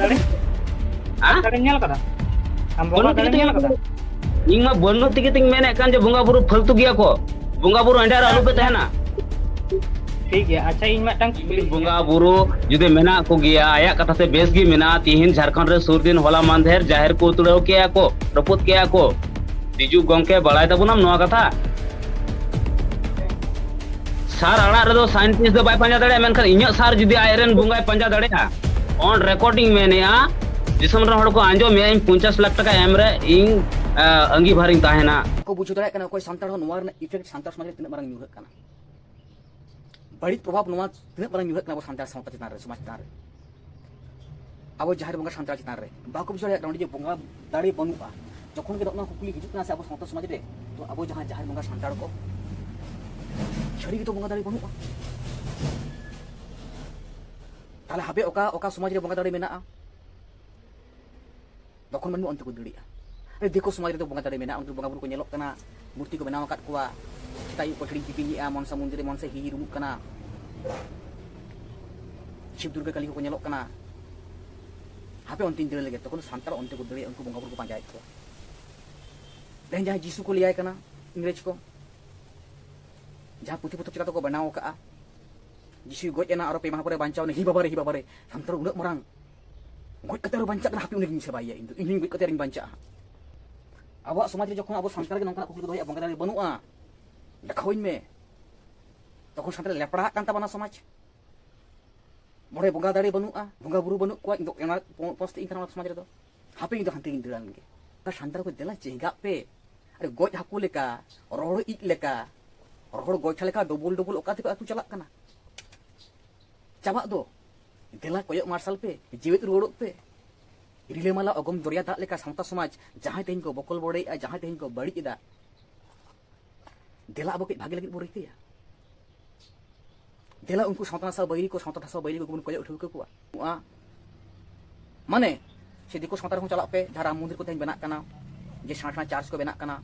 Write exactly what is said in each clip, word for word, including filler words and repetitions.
ᱫᱟᱲᱮ? ᱦᱮᱸ? ᱫᱟᱲᱮ ᱧᱮᱞ ᱠᱟᱫᱟ? ᱟᱢ ᱵᱚᱸᱜᱟ ᱵᱟᱹᱱᱩᱜ ᱫᱟᱲᱮ ᱛᱮᱜᱮ ᱧᱮᱞ ᱛᱤᱧ, ᱠᱟᱫᱟ? ᱤᱧ ᱢᱟ ᱵᱟᱹᱱᱩᱜ ᱛᱮᱜᱮ ᱛᱤᱧ ᱢᱮᱱᱮᱫ ᱠᱟᱱ ᱡᱮ ᱵᱚᱸᱜᱟ ᱵᱩᱨᱩ ᱯᱷᱟᱹᱞᱛᱩ ᱜᱮᱭᱟ ᱠᱚ, ᱵᱚᱸᱜᱟ ᱵᱩᱨᱩ ᱮᱸᱰᱮ ᱟᱨ ᱟᱞᱚ ᱯᱮ ᱛᱟᱦᱮᱱᱟ᱾ ᱴᱷᱤᱠ ᱜᱮᱭᱟ, ᱟᱪᱪᱷᱟ, ᱤᱧ ᱢᱤᱫᱴᱟᱝ ᱠᱩᱠᱞᱤ᱾ ᱵᱚᱸᱜᱟ ᱵᱩᱨᱩ ᱡᱩᱫᱤ ᱢᱮᱱᱟᱜ ᱠᱚᱜᱮᱭᱟ, ᱟᱭᱟᱜ ᱠᱟᱛᱷᱟ ᱛᱮ ᱵᱮᱥ ᱜᱮ ᱢᱮᱱᱟᱜᱼᱟ, ᱛᱤᱦᱤᱧ ᱡᱷᱟᱲᱠᱷᱚᱸᱰ ᱨᱮ ᱥᱩᱨ ᱫᱤᱱ ᱦᱚᱞᱟ ᱢᱟᱱᱫᱷᱮᱨ ᱡᱟᱦᱮᱨ ᱠᱚ ᱩᱛᱲᱟᱹᱣ ᱠᱮᱜᱼᱟ ᱠᱚ, ᱨᱟᱹᱯᱩᱫ ᱠᱮᱜᱼᱟ ᱠᱚ, ᱛᱤᱡᱩ ᱜᱚᱝᱠᱮ, ᱵᱟᱲᱟᱭ ᱛᱟᱵᱚᱱᱟᱢ ᱱᱚᱣᱟ ᱠᱟᱛᱷᱟ? ᱥᱟᱨ ᱟᱲᱟᱜ ᱨᱮᱫᱚ ᱥᱟᱭᱮᱱᱴᱤᱥᱴ ᱫᱚ ᱵᱟᱭ ᱯᱟᱸᱡᱟ ᱫᱟᱲᱮᱭᱟᱜᱼᱟ, ᱢᱮᱱᱠᱷᱟᱱ ᱤᱧᱟᱹᱜ ᱥᱟᱨ ᱡᱩᱫᱤ ᱟᱡᱨᱮᱱ ᱵᱚᱸᱜᱟᱭ ᱯᱟᱸᱡᱟ ᱫᱟᱲᱮᱭᱟᱜᱼᱟ, on record ᱤᱧ ᱢᱮᱱᱮᱫᱼᱟ, ᱫᱤᱥᱚᱢ ᱨᱮᱱ ᱦᱚᱲ ᱠᱚ ᱟᱸᱡᱚᱢᱮᱭᱟ, ᱤᱧ ᱯᱚᱧᱪᱟᱥ ᱞᱟᱠᱷ ᱴᱟᱠᱟ ᱮᱢ ᱨᱮ ᱤᱧ, ᱟ, ᱟᱸᱜᱤᱵᱷᱟᱨᱤᱧ ᱛᱟᱦᱮᱱᱟ᱾ ᱵᱟᱠᱚ ᱵᱩᱡᱷᱟᱹᱣ ᱫᱟᱲᱮᱭᱟᱜ ᱠᱟᱱᱟ ᱚᱠᱚᱭ ᱥᱟᱱᱛᱟᱲ ᱦᱚᱸ ᱱᱚᱣᱟ ᱨᱮᱱᱟᱜ effect ᱥᱟᱱᱛᱟᱲ ᱥᱚᱢᱟᱡᱽ ᱨᱮ ᱛᱤᱱᱟᱹᱜ ᱢᱟᱨᱟᱝ ᱧᱩᱨᱦᱟᱹᱜ ᱠᱟᱱᱟ᱾ ᱵᱟᱹᱲᱤᱡ ᱯᱨᱚᱵᱷᱟᱵᱽ ᱱᱚᱣᱟ ᱛᱤᱱᱟᱹᱜ ᱢᱟᱨᱟᱝ ᱧᱩᱨᱦᱟᱹᱜ ᱠᱟᱱᱟ ᱟᱵᱚ ᱥᱟᱱᱛᱟᱲ ᱥᱟᱶᱛᱟ ᱪᱮᱛᱟᱱ ᱨᱮ, ᱥᱚᱢᱟᱡᱽ ᱪᱮᱛᱟᱱ ᱨᱮ, ᱟᱵᱚ ᱡᱟᱦᱮᱨ ᱵᱚᱸᱜᱟ ᱥᱟᱱᱛᱟᱲ ᱪᱮᱛᱟᱱ ᱨᱮ᱾ ᱵᱟᱠᱚ ᱵᱩᱡᱷᱟᱹᱣ ᱫᱟᱲᱮᱭᱟᱜ ᱠᱟᱱᱟ, ᱚᱸᱰᱮ ᱡᱮ ᱵᱚᱸᱜᱟ ᱫᱟᱲᱮ ᱵᱟᱹᱱᱩᱜᱼᱟ᱾ ᱡᱚᱠᱷᱚᱱ ᱜᱮ ᱱᱚᱜᱼᱚ ᱱᱚᱣᱟ ᱠᱩᱠᱞᱤ ᱦᱤᱡᱩᱜ ᱠᱟᱱᱟ ᱥᱮ ᱟᱵᱚ ᱥᱟᱶᱛᱟ ᱥᱚᱢᱟᱡᱽ ᱨᱮ, ᱛᱚ ᱟᱵᱚ ᱡᱟᱦᱟᱸ ᱡᱟᱦᱮᱨ ᱵᱚᱸᱜᱟ ᱥᱟᱱᱛᱟᱲ ᱠᱚ, ᱥᱟᱹᱨᱤ ᱜᱮᱛᱚ ᱵᱚᱸᱜᱟ ᱫᱟᱲᱮ ᱵᱟᱹᱱᱩᱜᱼᱟ᱾ ᱛᱟᱦᱞᱮ ᱦᱟᱯᱮ ᱚᱠᱟ, ᱚᱠᱟ ᱥᱚᱢᱟᱡᱽ ᱨᱮ ᱵᱚᱸᱜᱟ ᱫᱟᱲᱮ ᱢᱮᱱᱟᱜᱼᱟ? ᱛᱚᱠᱷᱚᱱ ᱢᱟᱹᱱᱢᱤ ᱚᱱᱛᱮ ᱠᱚ ᱫᱟᱹᱲᱮᱜᱼᱟ᱾ ᱟᱨ ᱫᱤᱠᱩ ᱥᱚᱢᱟᱡᱽ ᱨᱮᱫᱚ ᱵᱚᱸᱜᱟ ᱫᱟᱲᱮ ᱢᱮᱱᱟᱜᱼᱟ, ᱩᱱᱠᱩ ᱵᱚᱸᱜᱟ ᱵᱩᱨᱩ ᱠᱚ ᱧᱮᱞᱚᱜ ᱠᱟᱱᱟ, ᱢᱩᱨᱛᱤ ᱠᱚ ᱵᱮᱱᱟᱣ ᱟᱠᱟᱫ ᱠᱚᱣᱟ, ᱥᱮᱛᱟᱜ ᱟᱹᱭᱩᱵ ᱠᱚ ᱦᱤᱲᱤᱧ ᱯᱤᱯᱤᱧᱮᱜᱼᱟ, ᱢᱚᱱᱥᱟ ᱢᱚᱱᱫᱤᱨ ᱨᱮ ᱢᱚᱱᱥᱟ ᱦᱤᱦᱤ ᱨᱩᱢᱩᱜ ᱠᱟᱱᱟ, ᱥᱤᱵ ᱫᱩᱨᱜᱟ ᱠᱟᱹᱞᱤ ᱠᱚᱠᱚ ᱧᱮᱞᱚᱜ ᱠᱟᱱᱟ᱾ ᱦᱟᱯᱮ ᱚᱱᱛᱮᱧ ᱫᱟᱹᱲ ᱞᱮᱜᱮ, ᱛᱚᱠᱷᱚᱱ ᱥᱟᱱᱛᱟᱲ ᱚᱱᱛᱮ ᱠᱚ ᱫᱟᱹᱲᱮᱜᱼᱟ, ᱩᱱᱠᱩ ᱵᱚᱸᱜᱟ ᱵᱩᱨᱩ ᱠᱚ ᱯᱟᱸᱡᱟᱭᱮᱫ ᱠᱚᱣᱟ᱾ ᱛᱮᱦᱮᱧ ᱡᱟᱦᱟᱸᱭ ᱡᱤᱥᱩ ᱠᱚ ᱞᱟᱹᱭᱟᱭ ᱠᱟᱱᱟ, ᱤᱝᱨᱮᱡᱽ ᱠᱚ, ᱡᱟᱦᱟᱸ ᱯᱩᱛᱷᱤ ᱯᱚᱛᱚᱵ ᱪᱤᱠᱟ ᱛᱮᱠᱚ ᱵᱮᱱᱟᱣ ᱟᱠᱟᱜᱼᱟ, ᱡᱤᱥᱩᱭ ᱜᱚᱡ ᱮᱱᱟ, ᱟᱨᱚ ᱯᱮ ᱢᱟᱦᱟ ᱯᱚᱨᱮ ᱵᱟᱧᱪᱟᱣ ᱮᱱᱟ, ᱦᱤ ᱵᱟᱵᱟᱨᱮ, ᱦᱤ ᱵᱟᱵᱟᱨᱮ, ᱥᱟᱱᱛᱟᱲ ᱩᱱᱟᱹᱜ ᱢᱟᱨᱟᱝ ᱜᱚᱡ ᱠᱟᱛᱮ ᱟᱨᱚ ᱵᱟᱧᱪᱟᱜ ᱠᱟᱱᱟ, ᱦᱟᱯᱮ ᱩᱱᱤ ᱜᱤᱧ ᱥᱮᱵᱟᱭᱮᱭᱟ, ᱤᱧ ᱫᱚ, ᱤᱧ ᱦᱚᱧ ᱜᱚᱡ ᱠᱟᱛᱮ ᱟᱨᱤᱧ ᱵᱟᱧᱪᱟᱜᱼᱟ᱾ ᱟᱵᱚᱣᱟᱜ ᱥᱚᱢᱟᱡᱽ ᱨᱮ ᱡᱚᱠᱷᱚᱱ ᱟᱵᱚ ᱥᱟᱱᱛᱟᱲ ᱜᱮ ᱱᱚᱝᱠᱟᱱᱟᱜ ᱠᱩᱠᱞᱤ ᱠᱚ ᱫᱚᱦᱚᱭᱟ, ᱵᱚᱸᱜᱟ ᱫᱟᱲᱮ ᱵᱟᱹᱱᱩᱜᱼᱟ, ᱫᱮᱠᱷᱟᱣᱟᱹᱧ ᱢᱮ, ᱛᱚᱠᱷᱚᱱ ᱥᱟᱱᱛᱟᱲ ᱞᱮᱯᱲᱟᱜ ᱠᱟᱱ ᱛᱟᱵᱚᱱᱟ ᱥᱚᱢᱟᱡᱽ᱾ ᱵᱚᱸᱜᱟ ᱫᱟᱲᱮ ᱵᱟᱹᱱᱩᱜᱼᱟ, ᱵᱚᱸᱜᱟ ᱵᱩᱨᱩ ᱵᱟᱹᱱᱩᱜ ᱠᱚᱣᱟ, ᱤᱧ ᱫᱚ ᱚᱱᱟ ᱯᱚ-, ᱯᱚᱥᱛᱮ ᱤᱧ ᱠᱟᱱᱟ ᱚᱱᱟ ᱥᱚᱢᱟᱡᱽ ᱨᱮᱫᱚ᱾ ᱦᱟᱯᱮ ᱤᱧ ᱫᱚ ᱦᱟᱱᱛᱮ ᱜᱤᱧ ᱫᱟᱹᱲᱟ ᱞᱮᱱᱜᱮ᱾ ᱟᱨ ᱥᱟᱱᱛᱟᱲ ᱠᱚ ᱫᱮᱞᱟ ᱪᱮᱸᱜᱟᱜ ᱯᱮ, ᱟᱨ ᱜᱚᱡ ᱦᱟᱹᱠᱩ ᱞᱮᱠᱟ, ᱨᱚᱦᱚᱲ ᱤᱡ ᱞᱮᱠᱟ, ᱨᱚᱦᱚᱲ ᱜᱚᱡ ᱞᱮᱠᱟ ᱰᱚᱵᱚᱞ ᱰᱚᱵᱚᱞ ᱚᱠᱟ ᱛᱮᱠᱚ ᱟᱹᱛᱩ ᱪᱟᱞᱟᱜ ᱠᱟᱱᱟ? ᱪᱟᱵᱟᱜ ᱫᱚ᱾ ᱫᱮᱞᱟ ᱠᱚᱭᱚᱜ ᱢᱟᱨᱥᱟᱞ ᱯᱮ, ᱡᱮᱣᱮᱫ ᱨᱩᱣᱟᱹᱲᱚᱜ ᱯᱮ᱾ ᱨᱤᱞᱟᱹᱢᱟᱞᱟ ᱚᱜᱚᱢ ᱫᱚᱨᱭᱟ ᱫᱟᱜ ᱞᱮᱠᱟ ᱥᱟᱶᱛᱟ ᱥᱚᱢᱟᱡᱽ, ᱡᱟᱦᱟᱸᱭ ᱛᱮᱦᱮᱧ ᱠᱚ ᱵᱚᱠᱚᱞ ᱵᱚᱰᱮᱭᱮᱫᱼᱟ, ᱡᱟᱦᱟᱸᱭ ᱛᱮᱦᱮᱧ ᱠᱚ ᱵᱟᱹᱲᱤᱡ ᱮᱫᱟ, ᱫᱮᱞᱟ ᱟᱵᱚ ᱠᱟᱹᱡ ᱵᱷᱟᱜᱮ ᱞᱟᱹᱜᱤᱫ ᱵᱚ ᱨᱤᱠᱟᱹᱭᱟ᱾ ᱫᱮᱞᱟ ᱩᱱᱠᱩ ᱥᱟᱶᱛᱟ ᱥᱟᱶ ᱵᱟᱹᱭᱨᱤ ᱠᱚ, ᱥᱟᱶᱛᱟ ᱥᱟᱶ ᱵᱟᱹᱭᱨᱤ ᱠᱚ ᱵᱚᱱ ᱠᱚᱭᱚᱜ ᱴᱷᱟᱹᱣᱠᱟᱹ ᱠᱚᱣᱟ᱾ ᱱᱚᱣᱟ ᱢᱟᱱᱮ ᱥᱮ ᱫᱤᱠᱩ ᱥᱟᱶᱛᱟ ᱨᱮᱦᱚᱸ ᱪᱟᱞᱟᱜ ᱯᱮ, ᱡᱟᱦᱟᱸ ᱨᱟᱢ ᱢᱚᱱᱫᱤᱨ ᱠᱚ ᱛᱮᱦᱮᱧ ᱵᱮᱱᱟᱜ ᱠᱟᱱᱟ, ᱡᱮ ᱥᱮᱬᱟ ᱥᱮᱬᱟ ᱪᱟᱨᱪ ᱠᱚ ᱵᱮᱱᱟᱜ ᱠᱟᱱᱟ,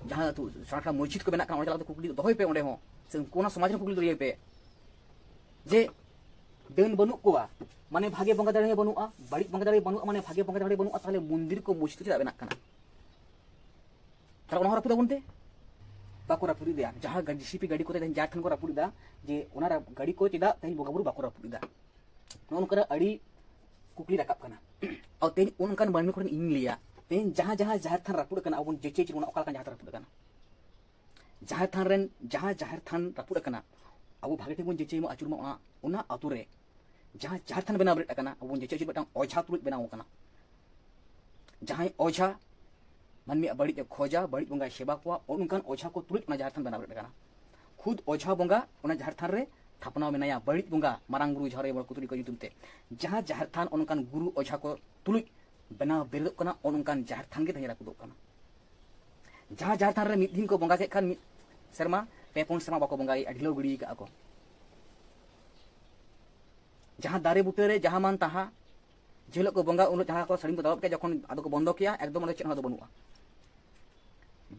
ᱡᱟᱦᱟᱸ ᱟᱹᱛᱩ ᱥᱮᱬᱟ ᱥᱮᱬᱟ ᱢᱚᱥᱡᱤᱫ ᱠᱚ ᱵᱮᱱᱟᱜ ᱠᱟᱱᱟ, ᱚᱸᱰᱮ ᱪᱟᱞᱟᱣ ᱠᱟᱛᱮ ᱠᱩᱠᱞᱤ ᱫᱚᱦᱚᱭ ᱯᱮ ᱚᱸᱰᱮ ᱦᱚᱸ, ᱥᱮ ᱩᱱᱠᱩ ᱚᱱᱟ ᱥᱚᱢᱟᱡᱽ ᱨᱮᱦᱚᱸ ᱠᱩᱠᱞᱤ ᱫᱚᱦᱚᱭ ᱯᱮ ᱡᱮ ᱰᱟᱹᱱ ᱵᱟᱹᱱᱩᱜ ᱠᱚᱣᱟ, ᱢᱟᱱᱮ ᱵᱷᱟᱜᱮ ᱵᱚᱸᱜᱟ ᱫᱟᱲᱮ ᱦᱚᱸ ᱵᱟᱹᱱᱩᱜᱼᱟ, ᱵᱟᱹᱲᱤᱡ ᱵᱚᱸᱜᱟ ᱫᱟᱲᱮ ᱵᱟᱹᱱᱩᱜᱼᱟ, ᱢᱟᱱᱮ ᱵᱷᱟᱜᱮ ᱵᱚᱸᱜᱟ ᱫᱟᱲᱮ ᱵᱟᱹᱱᱩᱜᱼᱟ, ᱛᱟᱦᱚᱞᱮ ᱢᱚᱱᱫᱤᱨ ᱠᱚ ᱢᱚᱥᱡᱤᱫ ᱠᱚ ᱪᱮᱫᱟᱜ ᱵᱮᱱᱟᱜ ᱠᱟᱱᱟ? ᱛᱟᱦᱚᱞᱮ ᱚᱱᱟ ᱦᱚᱸ ᱨᱟᱹᱯᱩᱫ ᱟᱵᱚᱱ ᱛᱮ? ᱵᱟᱠᱚ ᱨᱟᱹᱯᱩᱫ ᱮᱫᱟ᱾ ᱡᱟᱦᱟᱸ ᱜᱟ-, ᱡᱮ ᱥᱤ ᱯᱤ ᱜᱟᱹᱰᱤ ᱠᱚᱛᱮ ᱛᱮᱦᱮᱧ ᱡᱟᱦᱮᱨ ᱛᱷᱟᱱ ᱠᱚ ᱨᱟᱹᱯᱩᱫ ᱮᱫᱟ, ᱡᱮ ᱚᱱᱟ ᱨᱟ-, ᱜᱟᱹᱰᱤ ᱠᱚ ᱪᱮᱫᱟᱜ ᱛᱮᱦᱮᱧ ᱵᱚᱸᱜᱟ ᱵᱩᱨᱩ ᱵᱟᱠᱚ ᱨᱟᱹᱯᱩᱫ ᱮᱫᱟ? ᱱᱚᱜᱼᱚ ᱱᱚᱝᱠᱟᱱᱟᱜ ᱟᱹᱰᱤ ᱠᱩᱠᱞᱤ ᱨᱟᱠᱟᱵ ᱠᱟᱱᱟ᱾ ᱟᱨ ᱛᱮᱦᱮᱧ ᱚᱱᱠᱟᱱ ᱢᱟᱹᱱᱢᱤ ᱠᱚᱴᱷᱮᱱ ᱤᱧ ᱞᱟᱹᱭᱟ, ᱛᱮᱦᱮᱧ ᱡᱟᱦᱟᱸ ᱡᱟᱦᱟᱸ ᱡᱟᱦᱮᱨ ᱛᱷᱟᱱ ᱨᱟᱹᱯᱩᱫ ᱟᱠᱟᱱᱟ, ᱟᱵᱚ ᱵᱚᱱ ᱡᱟᱹᱪᱟᱹᱭ ᱪᱮᱫ ᱵᱚᱱᱟ, ᱚᱠᱟ ᱞᱮᱠᱟᱱ ᱡᱟᱦᱮᱨ ᱛᱷᱟᱱ ᱨᱟᱹᱯᱩᱫ ᱟᱠᱟᱱᱟ? ᱡᱟᱦᱮᱨ ᱛᱷᱟᱱ ᱨᱮᱱ ᱡᱟᱦᱟᱸ ᱡᱟᱦᱮᱨ ᱛᱷᱟᱱ ᱨᱟᱹᱯᱩᱫ ᱟᱠᱟᱱᱟ, ᱟᱵᱚ ᱵᱷᱟᱜᱮ ᱴᱷᱤᱠ ᱵᱚᱱ ᱡᱟᱹᱪᱟᱹᱭ ᱢᱟ, ᱟᱹᱪᱩᱨ ᱢᱟ ᱚᱱᱟ, ᱚᱱᱟ ᱟᱛᱳ ᱨᱮ ᱡᱟᱦᱟᱸ ᱡᱟᱦᱮᱨ ᱛᱷᱟᱱ ᱵᱮᱱᱟᱣ ᱵᱮᱨᱮᱫ ᱟᱠᱟᱱᱟ, ᱟᱵᱚ ᱵᱚᱱ ᱡᱟᱹᱪᱟᱹᱭ ᱟᱹᱪᱩᱨ ᱢᱤᱫᱴᱟᱝ ᱚᱡᱷᱟ ᱛᱩᱞᱩᱡ ᱵᱮᱱᱟᱣ ᱟᱠᱟᱱᱟ᱾ ᱡᱟᱦᱟᱸᱭ ᱚᱡᱷᱟ ᱢᱟᱹᱱᱢᱤᱭᱟᱜ ᱵᱟᱹᱲᱤᱡ ᱮ ᱠᱷᱚᱡᱟ, ᱵᱟᱹᱲᱤᱡ ᱵᱚᱸᱜᱟᱭ ᱥᱮᱵᱟ ᱠᱚᱣᱟ, ᱚᱱᱠᱟᱱ ᱚᱡᱷᱟ ᱠᱚ ᱛᱩᱞᱩᱡ ᱚᱱᱟ ᱡᱟᱦᱮᱨ ᱛᱷᱟᱱ ᱵᱮᱱᱟᱣ ᱵᱮᱨᱮᱫ ᱟᱠᱟᱱᱟ᱾ ᱠᱷᱩᱫ ᱚᱡᱷᱟ ᱵᱚᱸᱜᱟ ᱚᱱᱟ ᱡᱟᱦᱮᱨ ᱛᱷᱟᱱ ᱨᱮ ᱛᱷᱟᱯᱱᱟᱣ ᱢᱮᱱᱟᱭᱟ, ᱵᱟᱹᱲᱤᱡ ᱵᱚᱸᱜᱟ, ᱢᱟᱨᱟᱝ ᱵᱩᱨᱩ, ᱡᱟᱦᱮᱨ ᱟᱭᱳ, ᱢᱚᱬᱮ ᱠᱚ ᱛᱩᱨᱩᱭ ᱠᱚ ᱧᱩᱛᱩᱢ ᱛᱮ᱾ ᱡᱟᱦᱟᱸ ᱡᱟᱦᱮᱨ ᱛᱷᱟᱱ ᱚᱱᱠᱟᱱ ᱜᱩᱨᱩ ᱚᱡᱷᱟ ᱠᱚ ᱛᱩᱞᱩᱡ ᱵᱮᱱᱟᱣ ᱵᱮᱨᱮᱫᱚᱜ ᱠᱟᱱᱟ, ᱚᱱᱠᱟᱱ ᱡᱟᱦᱮᱨ ᱛᱷᱟᱱ ᱜᱮ ᱛᱮᱦᱮᱧ ᱨᱟᱹᱯᱩᱫᱚᱜ ᱠᱟᱱᱟ᱾ ᱡᱟᱦᱟᱸ ᱡᱟᱦᱮᱨ ᱛᱷᱟᱱ ᱨᱮ ᱢᱤᱫ ᱫᱤᱱ ᱠᱚ ᱵᱚᱸᱜᱟ ᱠᱮᱫ ᱠᱷᱟᱱ ᱢᱤᱫ ᱥᱮᱨᱢᱟ, ᱯᱮ ᱯᱩᱱ ᱥᱮᱨᱢᱟ ᱵᱟᱠᱚ ᱵᱚᱸᱜᱟᱭᱮᱫᱼᱟ, ᱰᱷᱤᱞᱟᱹᱣ ᱜᱤᱰᱤ ᱠᱟᱜᱼᱟ ᱠᱚ᱾ ᱡᱟᱦᱟᱸ ᱫᱟᱨᱮ ᱵᱩᱴᱟᱹ ᱨᱮ ᱡᱟᱦᱟᱸ ᱢᱟᱱ ᱛᱟᱦᱟᱸ, ᱡᱮ ᱦᱤᱞᱳᱜ ᱠᱚ ᱵᱚᱸᱜᱟ, ᱩᱱ ᱦᱤᱞᱳᱜ ᱡᱟᱦᱟᱸ ᱠᱚ ᱥᱟᱹᱲᱤᱢ ᱠᱚ ᱫᱟᱞᱚᱵ ᱠᱮᱫ, ᱡᱚᱠᱷᱚᱱ ᱟᱫᱚ ᱠᱚ ᱵᱚᱱᱫᱚ ᱠᱮᱜᱼᱟ, ᱮᱠᱫᱚᱢ ᱚᱸᱰᱮ ᱪᱮᱫ ᱦᱚᱸ ᱟᱫᱚ ᱵᱟᱹᱱᱩᱜᱼᱟ᱾